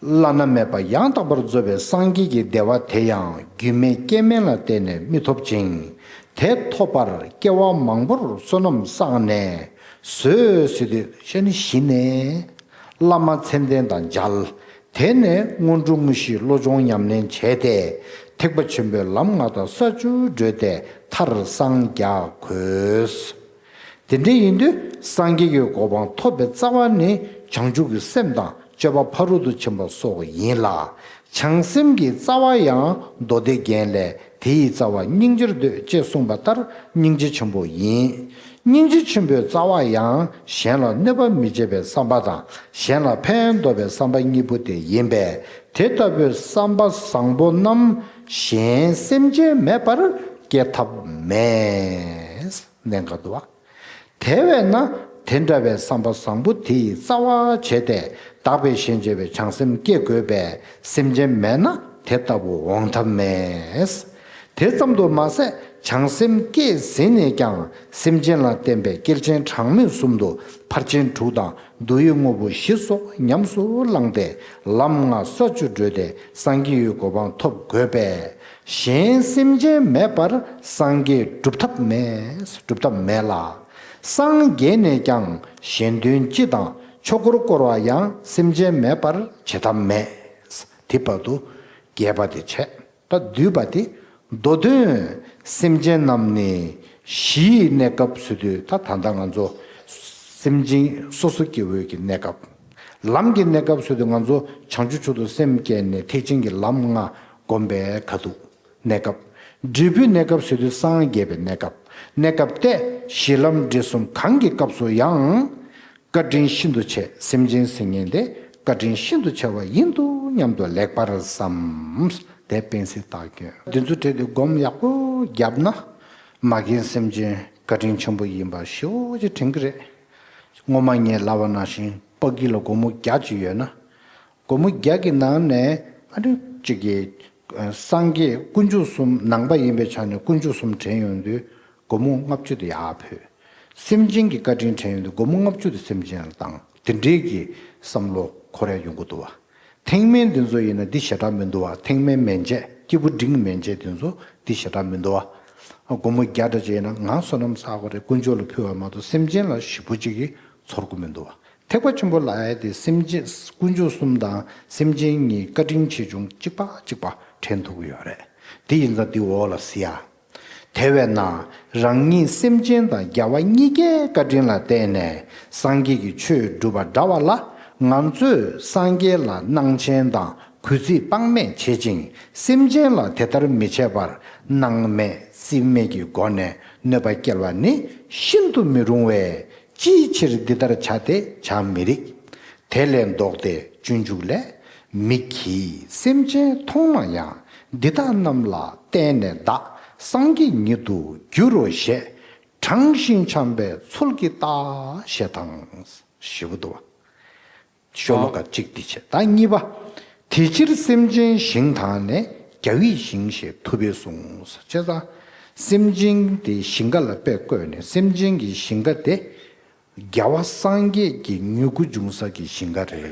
བླ་ན་མེད་པ་ཡང་དག་པར་རྫོགས་པའི་སངས་རྒྱས་ཀྱི་བདེ་བ་དེ་ཡང་རྒྱུ་མེད་རྐྱེན་མེད་ལ་བརྟེན་ནས་མི་ཐོབ་ཅིང་། དེ་ཐོབ་པར་སྐྱེ་བ་མང་པོར་བསོད་ནམས་བསགས་ནས་བཟོད་ཟེར་དུས་ཤ་ནི་གཞི་ནས་བླ་མ་མཚན་ལྡན་དང་མཇལ། དེ་ནས་སྔོན་འགྲོ་དངོས་གཞིའི་བློ་སྦྱོང་ཉམས་ལེན་བྱས་ཏེ། ཐེག་པ་ཆེན་པོའི་ལམ་ལྔ་དང་ས་བཅུ་བགྲོད་དེ་མཐར་སངས་རྒྱ་དགོས། དེ་འདྲ་ཡིན་དུས་སངས་རྒྱས་ཀྱི་གོ་འཕང་ཐོབ་པའི་རྩ་བ་ནི་བྱང་ཆུབ་ཀྱི་སེམས་དང་སྤྱོད་པ་ཕ་རོལ་ཏུ་ཕྱིན་པ་སོགས་ཡིན་ལ། བྱང་སེམས་ཀྱི་རྩ་བ་ཡང་མདོ་སྡེ་རྒྱན་ལས་དེ་ཡི་རྩ་བ་སྙིང་རྗེར་འདོད་ཅེས་གསུངས་པ་ལྟར་སྙིང་རྗེ་ཆེན་པོ་ཡིན། སྙིང་རྗེ་ཆེན་པོའི་རྩ་བ་ཡང་གཞན་ལ་གནོད་པ་མི་བྱེད་པའི་བསམ་པ་དང་གཞན་ལ་ཕན་འདོགས་པའི་བསམ་པ་གཉིས་པོ་དེ་ཡིན་པས། དེ་ལྟ་བུའི་བསམ་པ་བཟང་པོ་རྣམས་གཞན་སེམས་ཅན་མེད་པར་སྐྱེ་ཐབས་མེད། གནད་འགག་འདུག་བ། དེ་བས་ན་དེ་འདྲ་བའི་བསམ་པ་བཟང་པོ་དེ་ཡི་རྩ་བ་བྱས་ཏེ་བདག་པས་གཞན་གཅེས་པའི་བྱང་སེམས་སྐྱེ་དགོས་པས། སེམས་ཅན་མེད་ན་དེ་ལྟ་བུ་འོང་ཐབས་མེད། དེ་ཙམ་དུ་མ་ཟད་བྱང་སེམས་སྐྱེས་ཟིན་ནས་ཀྱང་སེམས་ཅན་ལ་བརྟེན་པའི་སྐྱེལ་ཆེན་གྲངས་མེད་གསུམ་དུ་ཕར་ཕྱིན་དྲུག་དང་བསྡུ་བའི་དངོས་པོ་བཞི་སོགས་ཉམས་སུ་བླངས་ཏེ་ལམ་ལྔ་ས་བཅུ་བགྲོད་དེ་སངས་རྒྱས་ཀྱི་གོ་འཕང་ཐོབ་དགོས་པས། གཞན་སེམས་ཅན་མེད་པར་སངས་རྒྱས་སྒྲུབ་ཐབས་མེད། སྒྲུབ་ཐབས་མེད་ལ། སངས་རྒྱས་ནས་ཀྱང་གཞན་དོན་སྤྱི་དང་ཆོས་འཁོར་བསྐོར་བ་ཡང་སེམས་ཅན་མེད་པར་བྱེད་ཐབས་མེད། དེ་བར་དུ་རྒྱས་པ་དེ་བྱས། ད་བསྡུས་པ་དེ། མདོ་དོན། སེམས་ཅན་རྣམས་ནི་གཞིའི་གནས་སྐབས་ཟེར་དུས་ད་ད་ལྟ་ང་ཚོ་སེམས་ཅན་སོ་སོ་སྐྱེ་བོའི་གི་གནས་སྐབས། ལམ་གྱི་གནས་སྐབས་ཟེར་དུས་ང་ཚོ་བྱང་ཆུབ་མཆོག་ཏུ་སེམས་བསྐྱེད་ནས་ཐེག་ཆེན་གྱི་ལམ་ལྔ་བསྒོམ་པའི་ཁ་ཐུག་གནས་སྐབས། འབྲས་བུའི་གནས་སྐབས་ཟེར་དུས་སངས་རྒྱས་པའི་གནས་སྐབས། གནས་སྐབས་ཏེ་གཞི་ལམ་འབྲས་གསུམ་གང་གི་སྐབས་སུ་ཡང་། བཀའ་དྲིན་ཤིན་ཏུ་ཆེ། སེམས་ཅན་ཟེར་མཁན་དེ་བཀའ་དྲིན་ཤིན་ཏུ་ཆེ་བ་ཡིན་འདུག་སྙམ་དུ་ལེགས་པར་བསམ། དེ་སྤེན་སྲིད་བདག་སྐྱོན། འདི་ཚོ་བྲིས་ཏེ་སྒོམ་ཡག་པོ་བརྒྱབ་ན། མ་རྒན་སེམས་ཅན་བཀའ་དྲིན་ཆེན་པོ་ཡིན་པ་ཞེ་པོ་ཅིག་དྲན་གྱི་རེད། སྔོན་མ་ངས་ལབ་པ་ནང་བཞིན་པ་གི་ལ་སྒོར་མོ་བརྒྱ་ཅིག་ཡོད་ན། སྒོར་མོ་བརྒྱ་གི་ནང་ནས་ཨ་ནི་གཅིག་གི་སངས་རྒྱས་དཀོན་མཆོག་གསུམ་ནང་པ་ཡིན་པའི་ཆ་ནས་དཀོན་མཆོག་གསུམ་དྲན་ཡོང་དུས་སྒོར་མོ་ལྔ་བཅུ་དེ་ཡར་ཕུལ། སེམས་ཅན་གྱི་བཀའ་དྲིན་དྲན་ཡོང་དུས་སྒོར་མོ་ལྔ་བཅུ་དེ་སེམས་ཅན་ལ་བཏང་། དེ་འདྲའི་གི་བསམ་བློ་འཁོར་ཡ་ཡོང་གི་འདུག་བ། ཐེག་དམན་འདི་ཚོ་ཡིན་ན་འདི་ཞེ་དྲག་མི་འདུག་བ། ཐེག་དམན་མན་ཆད་སྐྱེས་བུ་འབྲིང་མན་ཆད་འདི་ཚོ་འདི་ཞེ་དྲག་མི་འདུག་བ། སྒོར་མོ་བརྒྱ་འདྲ་ཅིག་ཡིན་ན་ང་བསོད་ནམས་བསགས་དགོས་རེད། དཀོན་མཆོག་ལ་ཕུལ་བ་མ་གཏོགས་སེམས་ཅན་ལ་ཞེ་པོ་ཅིག་གི་ ཚོར་གི་མི་འདུག་བ། ཐེག་པ་ཆེན་པོ་ལ་ཡ་དེ་སེམས་ཅན་དཀོན་མཆོག་གསུམ་དང་སེམས་ཅན་གཉིས་བཀའ་དྲིན་ཆེ་ཆུང་གཅིག་པ་གཅིག་པ་དྲན་ཐུབ་ཀྱི་ཡོད་རེད། དེ་ཡིན་ཙང་དེ་འོག་ལ་གཟིགས་ཡ། དེ་བས་ན་རང་ཉིད་སེམས་ཅན་དང་རྒྱལ་བ་གཉིས་ཀའི་བཀའ་དྲིན་ལ་བརྟེན་ནས་སངས་རྒྱས་ཀྱི་ཆོས་བསྒྲུབས་པ་འདྲ་བ་ལ། ང་ཚོས་སངས་རྒྱས་ལ་སྣང་ཆེན་དང་གུས་བརྩི་དཔག་མེད་བྱེད་ཅིང་། སེམས་ཅན་ལ་དེ་ལྟར་མི་བྱེད་པར་སྣང་མེད་རྩིས་མེད་ཀྱི་སྒོ་ནས་གནོད་པ་སྐྱེལ་བ་ནི་ཤིན་ཏུ་མི་རུང་བས། ཅིའི་ཕྱིར་འདི་ལྟར་བྱ་སྟེ་བྱ་མི་རིགས། དེ་ལས་ལྡོག་སྟེ་སྤྱོད་འཇུག་ལས། མིག་གིས་སེམས་ཅན་མཐོང་ན་ཡང་། འདི་དག་རྣམས་ལ་བརྟེན་ནས་བདག་སངས་རྒྱས་ཉིད་དུ་འགྱུར་རོ་ཞེས། དྲང་ཞིང་འཆམ་པའི་ཚུལ་གྱིས་བལྟ་ཞེས་དང་། ཞེས་པ་འདུག་བ། ཤོ་ལོ་ཀ་གཅིག་དེ་བྱས། ད་གཉིས་པ། དེ་ཕྱིར་སེམས་ཅན་ཞིང་དག་ནས། རྒྱལ་བའི་ཞིང་ཞེས་ཐུབ་པས་གསུངས། བྱས་ཙང་། སེམས་ཅན་དེ་ཞིང་ཁ་ལ་དཔེ་བཀོད་ནས་སེམས་ཅན་གྱི་ཞིང་ཁ་དེ། རྒྱལ་བ་སངས་རྒྱས་ཀྱི་མྱུ་གུ་འབྱུང་ས་གི་ཞིང་ཁ་རེད།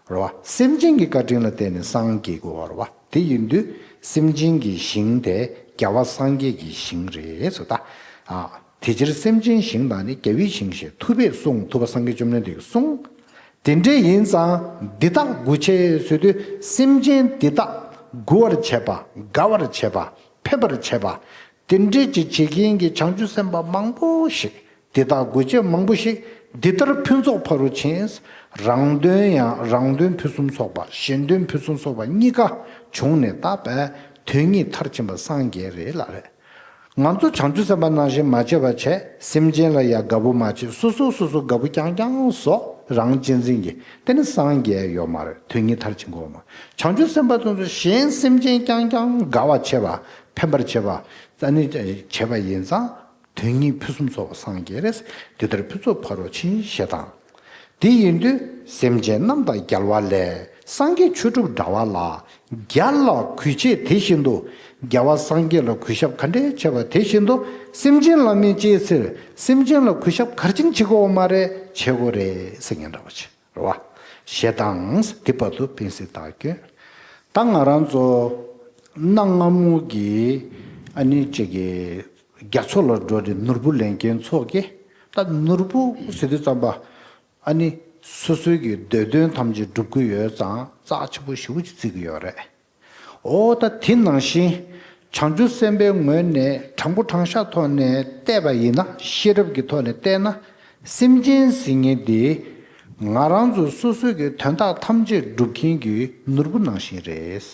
རེད་བ། སེམས་ཅན་གྱི་བཀའ་དྲིན་ལ་བརྟེན་ནས་སངས་རྒྱས་དགོས་པ་རེད་བ། དེ་ཡིན་དུས་སེམས་ཅན་གྱི་ཞིང་དེ་རྒྱལ་བ་སངས་རྒྱས་ཀྱི་ཞིང་རེད་ཟེར་ད། ཨ། དེ་ཕྱིར་སེམས་ཅན་ཞིང་དག་ནི་རྒྱལ་བའི་ཞིང་ཞེས་ཐུབ་པས་གསུངས། ཐུབ་པ་སངས་རྒྱས་བཅོམ་ལྡན་འདས་ཀྱིས་གསུངས། དེ་འདྲ་ཡིན་ཙང་འདི་དག་དགོས་ཆེད་ཟེར་དུས་སེམས་ཅན་འདི་དག་མགུ་བར་བྱེད་པ། དགའ་བར་བྱེད་པ། ཕན་པར་བྱེད་པ། དེ་འདྲའི་ཅིག་བྱེད་མཁན་གྱི་བྱང་ཆུབ་སེམས་དཔའ་མང་པོ་ཞིག་འདི་དག་དགོས་ཆེད་མང་པོ་ཞིག་འདི་ལྟར་ཕུན་ཚོགས་ཕ་རོལ་ཕྱིན། རང་དོན་ཡང་རང་དོན་ཕུན་སུམ་ཚོགས་པ། གཞན་དོན་ཕུན་སུམ་ཚོགས་པ་གཉིས་ཀ་བྱུང་ནས་ད་བས་དོན་གཉིས་མཐར་ཕྱིན་པ་སངས་རྒྱས་རེད་ལ་རེད། ང་ཚོ་བྱང་ཆུབ་སེམས་དཔའ་ནང་བཞིན་མ་བྱས་པ་བྱས། སེམས་ཅན་ལ་ཡང་དགའ་པོ་མ་བྱས། སོ་སོ་སོ་སོ་དགའ་པོ་རྐྱང་རྐྱང་བཟོ། རང་གཅེས་འཛིན་གྱིས། དེ་ནི་སངས་རྒྱས་ཡོད་མ་རེད། དོན་གཉིས་མཐར་ཕྱིན་གོ་མ། བྱང་ཆུབ་སེམས་དཔའ་དེ་ཚོ་གཞན་སེམས་ཅན་རྐྱང་རྐྱང་དགའ་བ་བྱེད་པ། ཕན་པར་བྱེད་པ། ཨ་ནི་བྱེད་པ་ཡིན་ཙང་། དོན་གཉིས་ཕུན་སུམ་ཚོགས་པ་སངས་རྒྱས་རེད། དེ་ལྟར་ཕུན་ཚོགས་ཕ་རོལ་ཕྱིན་ཞེས་དང་། དེ་ཡིན་དུས་སེམས་ཅན་རྣམས་དང་རྒྱལ་བ་ལས། སངས་རྒྱས་ཆོས་སྒྲུབ་འདྲ་བ་ལ། རྒྱལ་ལ་གུས་བྱེད་དེ་བཞིན་དུ། རྒྱལ་བ་སངས་རྒྱས་ལ་གུས་ཞབས་ག་འདྲས་བྱེད་པ་དེ་བཞིན་དུ། སེམས་ཅན་ལ་མི་བྱེད་ཟེར། སེམས་ཅན་ལ་གུས་ཞབས་ག་རེ་བྱེད་དགོས་མ་རེད། བྱེད་དགོས་རེད་ཟེར་མཁན་འདྲ་བ་ཅིག་རེད་བ། ཞེས་དང་། དེ་བར་དུ་པིན་སི་དག་སྐྱོན། ད་ང་རང་ཚོ་གནའ་སྔ་མོ་གི་ཨ་ནི་ཅིག་གི་རྒྱ་མཚོ་ལ་འགྲོ་རེ་ནོར་བུ་ལེན་མཁན་ཚོ་གི། ད་ནོར་བུ་ཟེར་དུས་ཙམ་པ། ཨ་ནི་སོ་སོའི་གི་འདོད་དོན་ཐམས་ཅད་སྒྲུབ་ཀྱི་ཡོད་ཙང་རྩ་ཆེན་པོ་ཞེ་པོ་ཅིག་བརྩི་གི་ཡོད་རེད། འོ་ད་དེ་ནང་བཞིན་བྱང་ཆུབ་སེམས་དཔའི་ངོས་ནས་དྲང་པོ་དྲང་བཞག་ཐོག་ནས་བལྟས་པ་ཡིན་ན། ཤེས་རབ་ཀྱི་ཐོག་ནས་བལྟས་ན། སེམས་ཅན་ཟེར་མཁན་དེ་ང་རང་ཚོ་སོ་སོའི་གི་དོན་དག་ཐམས་ཅད་སྒྲུབ་མཁན་གྱི་ནོར་བུ་ནང་བཞིན་རེད།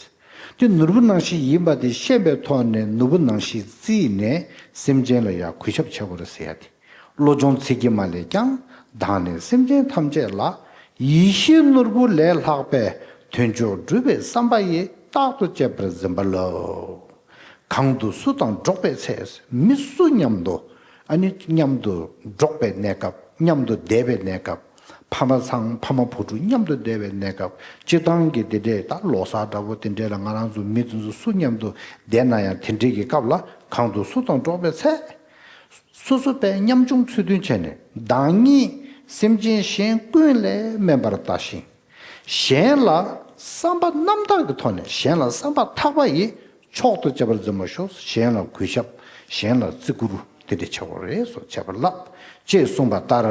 དེ་ནོར་བུ་ནང་བཞིན་ཡིན་པ་དེ་ཤེས་པའི་ཐོག་ནས་ནོར་བུ་ནང་བཞིན་བརྩིས་ནས་སེམས་ཅན་ལ་ཡང་གུས་ཞབས་བྱེད་དགོས་རེད་ཟེར་ཡ་དེ། བློ་སྦྱོང་ཚིག་གི་མ་ལས་ཀྱང་། བདག་ནི་སེམས་ཅན་ཐམས་ཅད་ལ། ཡིད་བཞིན་ནོར་བུ་ལས་ལྷག་པའི། དོན་མཆོག་སྒྲུབ་པའི་བསམ་པ་ཡིས། རྟག་ཏུ་གཅེས་པར་འཛིན་པ་ལ། གང་དུ་སུ་དང་འགྲོགས་པའི་ཚེ། མི་སུ་མཉམ་དུ། ཨ་ནི་མཉམ་དུ་འགྲོགས་པའི་གནས་སྐབས། མཉམ་དུ་བསྡད་པའི་གནས་སྐབས། ཕ་མ་ཚང་ཕ་མ་བུ་ཕྲུག་མཉམ་དུ་བསྡད་པའི་གནས་སྐབས། སྤྱིར་བཏང་གི་དེ་འདྲའི་ད་ལོ་གསར་འདྲ་པོ་དེ་འདྲའི་ལ་ང་རང་ཚོ་མི་དེ་ཚོ་སུ་མཉམ་དུ་བསྡད་ན་ཡང་། དེ་འདྲའི་གི་སྐབས་ལ་གང་དུ་སུ་དང་འགྲོགས་པའི་ཚེ། སོ་སོ་པའི་ཉམ་ཆུང་ཚུལ་མཐུན་བྱས་ནས། བདག་ཉིད་སེམས་ཅན་གཞན་ཀུན་ལས་དམན་པར་ལྟ་ཞིང་། གཞན་ལ་བསམ་པ་རྣམ་དག་གི་ཐོག་ནས། གཞན་ལ་བསམ་པ་ཐག་པ་ཡིས་མཆོག་ཏུ་གཅེས་པར་འཛིན་པར་ཤོག་གཞན་ལ་གུས་ཞབས། གཞན་ལ་བརྩི་བཀུར་དེ་འདྲ་བྱེད་དགོས་རེད་སོགས་བྱེད་པར་བསླབ། ཅེས་གསུངས་པ་ལྟར།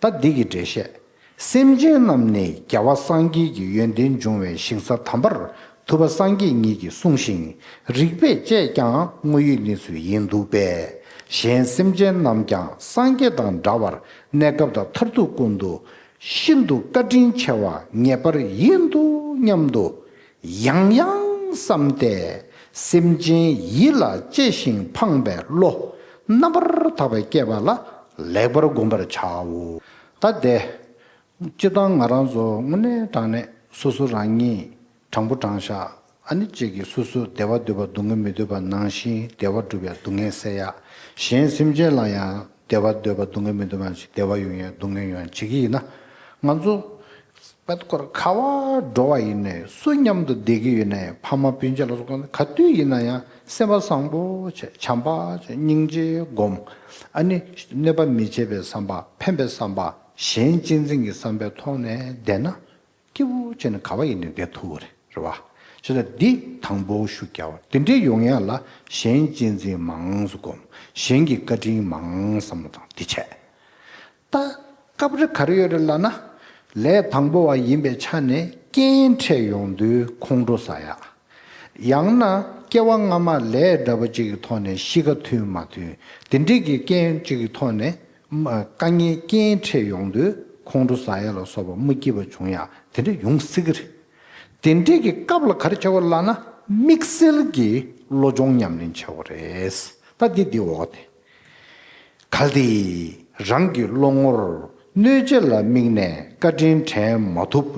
ད་འདི་གི་འགྲེལ་བཤད། སེམས་ཅན་རྣམས་ནི་རྒྱལ་བ་སངས་རྒྱས་ཀྱི་ཡོན་ཏན་འབྱུང་བའི་ཞིང་ས་དམ་པར་ཐུབ་པ་སངས་རྒྱས་ཉིད་ཀྱིས་གསུངས་ཤིང་། རིགས་པས་དཔྱད་ཀྱང་དངོས་ཡོད་གནས་ཚུལ་ཡིན་འདུག་པས། གཞན་སེམས་ཅན་རྣམས་ཀྱང་སངས་རྒྱས་དང་འདྲ་བར་གནས་སྐབས་དང་མཐར་ཐུག་ཀུན་ཏུ་ཤིན་ཏུ་བཀའ་དྲིན་ཆེ་བ་ངེས་པར་ཡིན་འདུག་སྙམ་དུ་ཡང་ཡང་བསམས་ཏེ། སེམས་ཅན་ཡིད་ལ་གཅེས་ཤིང་ཕངས་པའི་བློ་རྣམ་པར་དག་པ་སྐྱེས་པ་ལ་ལེགས་པར་བསྒོམ་པར་བྱའོ། ད་དེ། སྤྱིར་བཏང་ང་རང་ཚོ་དངོས་གནས་དྲང་གནས་སོ་སོ་རང་ཉིད་དྲང་པོ་དྲང་བཞག་ཨ་ནི་གཅིག་གིས་སོ་སོ་བདེ་བ་འདོད་པ་སྡུག་བསྔལ་མི་འདོད་པ་ནང་བཞིན་བདེ་བ་སྒྲུབ་ཡ་སྡུག་བསྔལ་སེལ་ཡ། གཞན་སེམས་ཅན་ལ་ཡང་བདེ་བ་འདོད་པ་སྡུག་བསྔལ་མི་འདོད་པ་ནང་བཞིན་བདེ་བ་ཡོང་ཡ་སྡུག་བསྔལ་ཡོང་ཡ་བྱེད་ཀྱི་ཡིན་ན། ང་ཚོ་དཔེ་སྐོར་ག་བ་འགྲོ་བ་ཡིན་ནའི་སུ་མཉམ་དུ་བསྡད་ཀྱི་ཡོད་ནའི་ཕ་མ་སྤུན་མཆེད་ལ་སོགས་ག་དུས་ཡིན་ན་ཡང་སེམས་པ་བཟང་པོ་བྱས། བྱམས་པ་བྱས། སྙིང་རྗེ་སྒོམ། ཨ་ནི་གནོད་པ་མི་བྱེད་པའི་བསམ་པ། ཕན་པའི་བསམ་པ། གཞན་གཅེས་འཛིན་གྱི་བསམ་པའི་ཐོག་ནས་བསྡད་ན། སྐྱིད་པོ་བྱས་ནས་ག་བ་ཡིན་ནའི་བསྡད་ཐུབ་ཀྱི་རེད། རེད་བ། བྱས་ཙང་འདི་དང་པོ་ཤུགས་རྒྱག་པ། དེ་འདྲའི་ཡོང་ཡ་ལ་གཞན་གཅེས་འཛིན་མང་ཙམ་སྒོམ། གཞན་གྱི་བཀའ་དྲིན་མང་བསམ་བློ་བཏང་། འདི་བྱས། ད་ སྐབས་རེ་ག་རེ་ཡོད་རེད་ལབ་ན། ལས་དང་པོ་བ་ཡིན་པའི་ཆ་ནས་རྐྱེན་འཕྲད་ཡོང་དུས་ཁོང་ཁྲོ་ཟ་ཡ། ཡང་ན་སྐྱེ་བ་སྔ་མ་ལས་འདྲ་པོ་ཅིག་གི་ཐོག་ནས་གཤིས་ཀ་མཐུན་མ་མཐུན། དེ་འདྲས་ཀྱི་རྐྱེན་ཅིག་གི་ཐོག་ནས་མ་དཀའ་ངལ་རྐྱེན་འཕྲད་ཡོང་དུས་ཁོང་ཁྲོ་ཟ་ཡ་ལ་སོགས་པ་མ་སྐྱིད་པ་བྱུང་ཡ་དེ་འདྲ་ཡོང་སྲིད་ཀྱི་རེད། དེ་འདྲས་ཀྱི་སྐབས་ལ་ག་རེ་བྱ་དགོས་ལབ་ན། དམིགས་བསལ་གྱི་བློ་སྦྱོང་ཉམས་ལེན་བྱ་དགོས་རེད། ད་འདི་འདི་འོག་དེ། གལ་ཏེ་རང་གི་བློ་ངོར་གནོད་བྱེད་ལ་དམིགས་ནས་བཀའ་དྲིན་དྲན་མ་ཐུབ།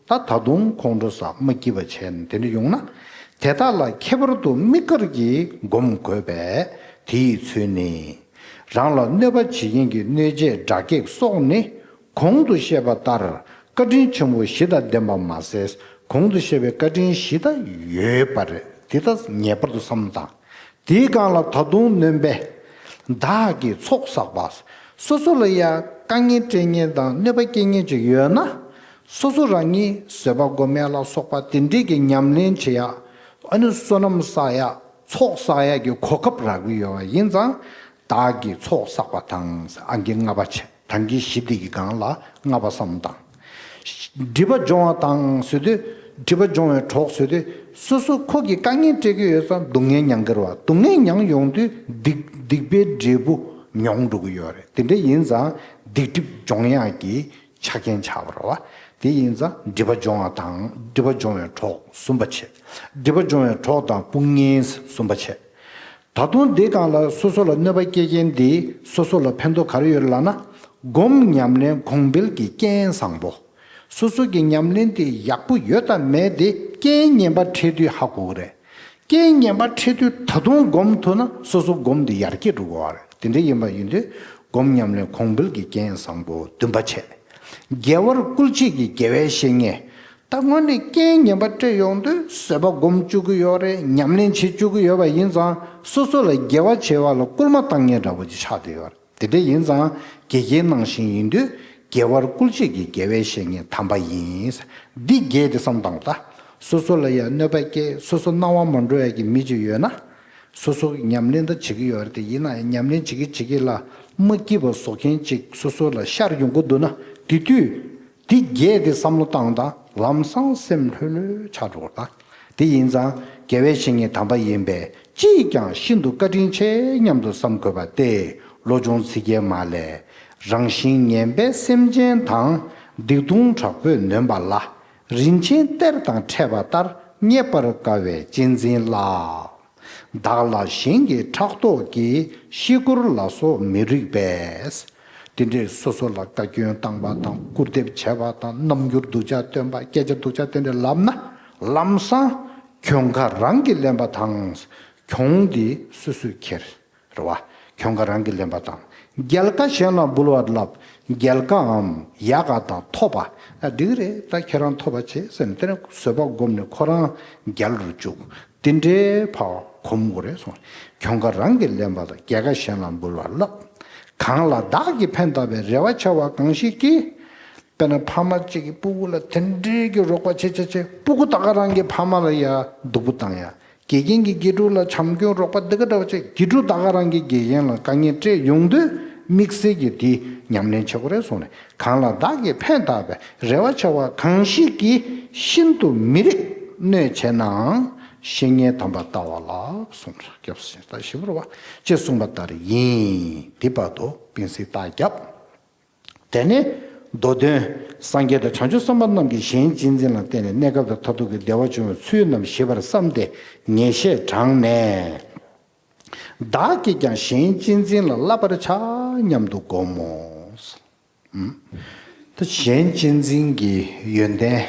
ད་ད་དུང་ཁོང་ཁྲོ་ཟ་མ་སྐྱིད་པ་བྱས་ནས་དེ་འདྲ་ཡོང་ན། དེ་དག་ལ་ཁྱད་པར་དུ་དམིགས་བཀར་གྱིས་སྒོམ་དགོས་པས། དེ་ཡི་ཚུལ་ནི། རང་ལ་གནོད་པ་བྱེད་མཁན་གྱི་གནོད་བྱེད་དགྲ་བགེགས་སོགས་ནི། གོང་དུ་བཤད་པ་ལྟར་བཀའ་དྲིན་ཆེན་པོ་བཞི་དང་ལྡན་པ་མ་ཟད། གོང་དུ་བཤད་པའི་བཀའ་དྲིན་བཞི་དག་ཡོད་པ་རེད། དེ་དག་ངེས་པར་དུ་བསམ་བློ་བཏང་། དེའི་སྒང་ལ་ད་དུང་སྣོན་པས། བདག་གིས་ཚོགས་བསགས་པ། སོ་སོ་ལ་ཡ་དཀའ་ངལ་སྤྲད་མཁན་དང་གནོད་པ་སྐྱེལ་མཁན་ཅིག་ཡོད་ན། སོ་སོ་རང་ཉིད་བཟོད་པ་སྒོམ་ཡ་ལ་སོགས་པ་དེ་འདྲས་ཀྱི་ཉམས་ལེན་བྱེད་ཡ། ཨ་ནི་བསོད་ནམས་བསགས་ཡ། ཚོགས་བསགས་ཡ་གི་གོ་སྐབས་རག་གི་ཡོད་པ་ཡིན་ཙང་། བདག་གིས་ཚོགས་བསགས་པ་དང་། ཨང་ཀི་ལྔ་པ་བྱས། ད་གིན་བཞི་དེ་གི་སྒང་ལ་ལྔ་པ་བསམ་བློ་བཏང་། སྒྲིབ་པ་སྦྱོང་བ་དང་ཟེར་དུས། སྒྲིབ་པ་སྦྱོང་བའི་གྲོགས་ཟེར་དུས། སོ་སོ་ཁོ་གིས་དཀའ་ངལ་སྤྲད་ཀྱི་ཡོད་ཙང་སྡུག་བསྔལ་མྱང་གི་རེད་བ། སྡུག་བསྔལ་མྱང་ཡོང་དུས་སྡིག་སྡིག་པའི་འབྲས་བུ་མྱོང་འགྲོ་གི་ཡོད་རེད། དེ་འདྲ་ཡིན་ཙང་སྡིག་སྒྲིབ་སྦྱོང་ཡག་གི་ཆ་རྐྱེན་ཆགས་པ་རེད་བ། དེ་ཡིན་ཙང་སྒྲིབ་པ་སྦྱོང་བ་དང་། སྒྲིབ་པ་སྦྱོང་བའི་གྲོགས་གསུམ་པ་བྱས། སྒྲིབ་པ་སྦྱོང་བའི་གྲོགས་དང་དཔུང་གཉེན་གསུམ་པ་བྱས། ད་དུང་འདི་སྒང་ལ་སོ་སོ་ལ་གནོད་པ་སྐྱེལ་མཁན་འདི་སོ་སོ་ལ་ཕན་ཐོགས་ག་རེ་ཡོད་ལབ་ན། སྒོམ་ཉམས་ལེན་གོང་འཕེལ་གྱི་རྐྱེན་བཟང་པོ། སོ་སོ་གི་ཉམས་ལེན་དེ་ཡག་པོ་ཡོད་དམ་མེད་དེ་རྐྱེན་ངན་པ་འཕྲད་དུས་ཧ་གོ་གི་རེད། རྐྱེན་ངན་པ་འཕྲད་དུས་ད་དུང་སྒོམ་ཐུབ་ན་སོ་སོ་སྒོམ་དེ་ཡར་རྒྱས་འགྲོ་གི་རེད། དེ་འདྲ་ཡིན་པ་ཡིན་དུས་སྒོམ་ཉམས་ལེན་གོང་འཕེལ་གྱི་རྐྱེན་བཟང་པོ་བདུན་པ་བྱས། དགེ་བར་བསྐུལ་བྱེད་ཀྱི་དགེ་བའི་བཤེས་གཉེན། ད་དངོས་གནས་རྐྱེན་ངན་པ་སྤྲད་ཡོང་དུས་བཟོད་པ་སྒོམ་བཅུག་གི་ཡོད་རེད། ཉམས་ལེན་བྱེད་བཅུག་གི་ཡོད་པ་ཡིན་ཙང་། སོ་སོ་ལ་དགེ་བ་བྱེད་པ་ལ་སྐུལ་མ་བཏང་མཁན་འདྲ་པོ་ཅིག་ཆགས་བསྡད་ཡོད་རེད། དེ་འདྲ་ཡིན་ཙང་དགེ་རྒན་ནང་བཞིན་ཡིན་དུས་དགེ་བར་བསྐུལ་བྱེད་ཀྱི་དགེ་བའི་བཤེས་གཉེན་དམ་པ་ཡིན། འདི་དགེ་དེ་བསམ་བཏང་། ད་སོ་སོ་ལ་ཡང་གནོད་པ་སྐྱེལ། སོ་སོ་སྣང་བ་མ་འགྲོ་ཡ་གི་མི་ཅིག་ཡོད་ན། སོ་སོ་ཉམས་ལེན་ད་བྱེད་ཀྱི་ཡོད་རེད་དེ། ཡིན་ན་ཡང་ཉམས་ལེན་བྱེད་ཀྱི་བྱེད་ཀྱི་ལ་མ་སྐྱིད་པ་བཟོ་མཁན་ཅིག་སོ་སོ་ལ་ཤར་ཡོང་གི་འདུག་ན། དེ་དུས་དེ་དགེ་དེ་བསམ་བློ་བཏང་དང་། ལམ་སང་སེམས་ལྷོད་ལྷོད་ཆགས་འགྲོ་དང་། དེ་ཡིན་ཙང་དགེ་བའི་བཤེས་གཉེན་དམ་པ་ཡིན་པས་ཅིས་ཀྱང་ཤིན་ཏུ་བཀའ་དྲིན་ཆེ་སྙམ་དུ་བསམ་དགོས་པ་སྟེ། བློ་སྦྱོང་ཚིག་བརྒྱད་མ་ལས། རང་བཞིན་ངན་པའི་སེམས་ཅན་དང་། སྡིག་ལྟུང་དྲག་པོས་ནོན་པ་ལ། རིན་ཆེན་གཏེར་དང་འཕྲད་པ་ལྟར། རྙེད་པར་དཀའ་བའི་གཅེས་འཛིན་ལ། བདག་ལ་གཞན་གྱི་ཕྲག་དོག་གིས། ཤི་སྐོར་ལ་སོགས་མི་རིགས་པས། དེ་འདྲའི་སོ་སོ་ལ་བཀའ་བཀྱོན་བཏང་བ་དང་། སྐུར་འདེབས་བྱས་པ་དང་། རྣམ་འགྱུར་སྡུག་ཅག་སྟོན་པ། སྐད་ཆ་སྡུག་ཅག་དེ་འདྲ་ལབ་ན། ལམ་སང་གྱོང་ཁ་རང་གིས་ལེན་པ་དང་། གྱོང་འདི་སོ་སོས་འཁྱེར། རེད་བ། གྱོང་ཁ་རང་གིས་ལེན་པ་དང་། རྒྱལ་ཁ་གཞན་ལ་འབུལ་བར་བསླབ། རྒྱལ་ཁའམ་ཡག་ག་དང་ཐོབ་པ། ཨ། འགྲིག་གི་རེད། ད་ཁྱེད་རང་ཐོབ་པ་བྱེད་ཟེར་ནས། དེ་ནས་བཟོད་པ་བསྒོམས་ནས་ཁོ་རང་རྒྱལ་རུ་བཅུག། དེ་འདྲའི་ཕར་གོམས་དགོས་རེད་གསུངས། གྱོང་ཁ་རང་གིས་ལེན་པ་དང་། རྒྱལ་ཁ་གཞན་ལ་འབུལ་བར་བསླབ། གང་ལ་བདག་གིས་ཕན་བཏགས་པའི། རེ་བ་བྱ་བ་གང་ཞིག་གིས། དཔེར་ན་ཕ་མ་གཅིག་གིས་སྤུ་གུ་ལ་དེ་འདྲའི་གི་རོགས་པ་བྱེད་བྱེད་བྱེད། སྤུ་གུ་ད་ག་རང་གི་ཕ་མ་ལ་ཡ་སྡུག་པོ་བཏང་ཡ། དགེ་རྒན་གྱིས་དགེ་ཕྲུག་ལ་བྱམས་སྐྱོང་རོགས་པ་འདི་ག་འདྲ་བ་བྱེད། དགེ་ཕྲུག་ད་ག་རང་གིས་དགེ་རྒན་ལ་དཀའ་ངལ་སྤྲད་ཡོང་དུས་དམིགས་བསལ་གྱིས་དེ་ཉམས་ལེན་བྱེད་དགོས་རེད་གསུངས་ནས། གང་ལ་བདག་གིས་ཕན་བཏགས་པའི། རེ་བ་བྱ་བ་གང་ཞིག་གིས། ཤིན་ཏུ་མི་རིགས་གནོད་བྱེད་ནའང་། བཤེས་གཉེན་དམ་པ་ལྟ་བ་ལ་གསུངས། སྐྱབས་སུ་མཆི། ད་ཞིབ་པར་བ་ཅེས་གསུངས་པ་ལྟར་ཡིན། དེ་བར་དུ་སྤེལ་གཟིགས་རྟགས་བརྒྱབ། དེ་ནས་མདོ་དོན། སངས་རྒྱས་དང་བྱང་ཆུབ་སེམས་དཔའ་རྣམས་ཀྱིས་གཞན་གཅེས་འཛིན་ལ་བརྟེན་ནས་གནས་སྐབས་དང་མཐར་ཐུག་གི་བདེ་བ་འབྱུང་བའི་ཚུལ་རྣམས་ཞིབ་པར་བསམས་ཏེ་ངེས་ཤེས་དྲངས་ནས། བདག་གིས་ཀྱང་གཞན་གཅེས་འཛིན་ལ་བསླབ་པར་བྱ་སྙམ་དུ་བསྒོམ་མོ། ད་གཞན་གཅེས་འཛིན་གྱི་ཡོན་ཏན་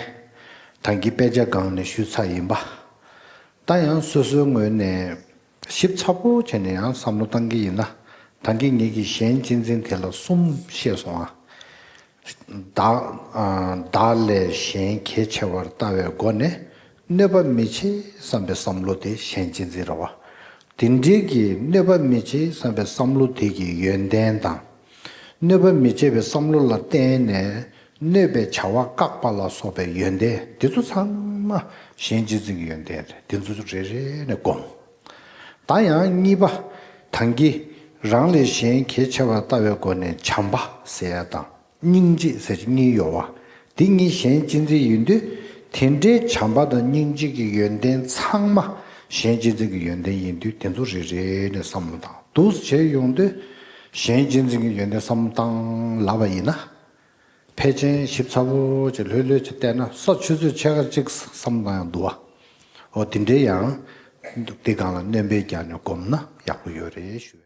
ད་གིན་དཔེ་ཆ་སྒང་ནས་ཞུས་ཚར་ཡིན་པ། ད་ཡང་སོ་སོའི་ངོས་ནས་ཞིབ་ཚགས་པོ་བྱས་ནས་ཡང་བསམ་བློ་བཏང་གི་ཡིན་ན། ད་གིན་ངེད་ཀྱིས་གཞན་གཅེས་འཛིན་དེ་ལ་གསུམ་བཤད་སོང་ཨ། བདག་ཨ། བདག་ལས་གཞན་གལ་ཆེ་བར་ལྟ་བའི་སྒོ་ནས་གནོད་པ་མི་བྱེད་བསམ་པའི་བསམ་བློ་དེ་གཞན་གཅེས་འཛིན་རེད་བ། དེ་འདྲའི་གི་གནོད་པ་མི་བྱེད་བསམ་པའི་བསམ་བློ་དེ་གི་ཡོན་ཏན་དང་། གནོད་པ་མི་བྱེད་པའི་བསམ་བློ་ལ་བརྟེན་ནས་གནོད་པའི་བྱ་བ་བཀག་པ་ལ་སོགས་པའི་ཡོན་ཏན་དེ་ཚོ་ཚང་མ་གཞན་གཅེས་འཛིན་གྱི་ཡོན་ཏན་རེད། དེ་ཚོ་རེ་རེ་ནས་བསྒོམ། ད་ཡང་གཉིས་པ། ད་གིན་རང་ལས་གཞན་གལ་ཆེ་བར་ལྟ་བའི་སྒོ་ནས་བྱམས་པ་ཟེར་ཡ་དང་ སྙིང་རྗེ་ཟེར་གྱི་གཉིས་ཡོད་བ། དེ་གཉིས་གཞན་གཅེས་འཛིན་ཡིན་དུས། དེ་འདྲའི་བྱམས་པ་དང་སྙིང་རྗེ་གི་ཡོན་ཏན་ཚང་མ་གཞན་གཅེས་འཛིན་གྱི་ཡོན་ཏན་ཡིན་དུས། དེ་ཚོ་རེ་རེ་ནས་བསམ་བློ་བཏང་། འདུག་བྱས་ཡོང་དུས། གཞན་གཅེས་འཛིན་གྱི་ཡོན་ཏན་བསམ་བློ་བཏང་ལབ་པ་ཡིན་ན། ཕལ་ཆེར་ཞིབ་ཚགས་པོ་ཅིག་ལྷོད་ལྷོད་ཅིག་བལྟས་ན། ས་ཆུ་ཚོད་ཕྱེད་ཀ་ཅིག་བསམ་བློ་བཏང་ཡང་འདུག་བ། འོ་དེ་འདྲའི་ཡང་། འདི་སྒང་ལ་སྣོན་པ་རྒྱག་ནས་སྒོམ་ན་ཡག་པོ་ཡོད་རེད་ཞུ།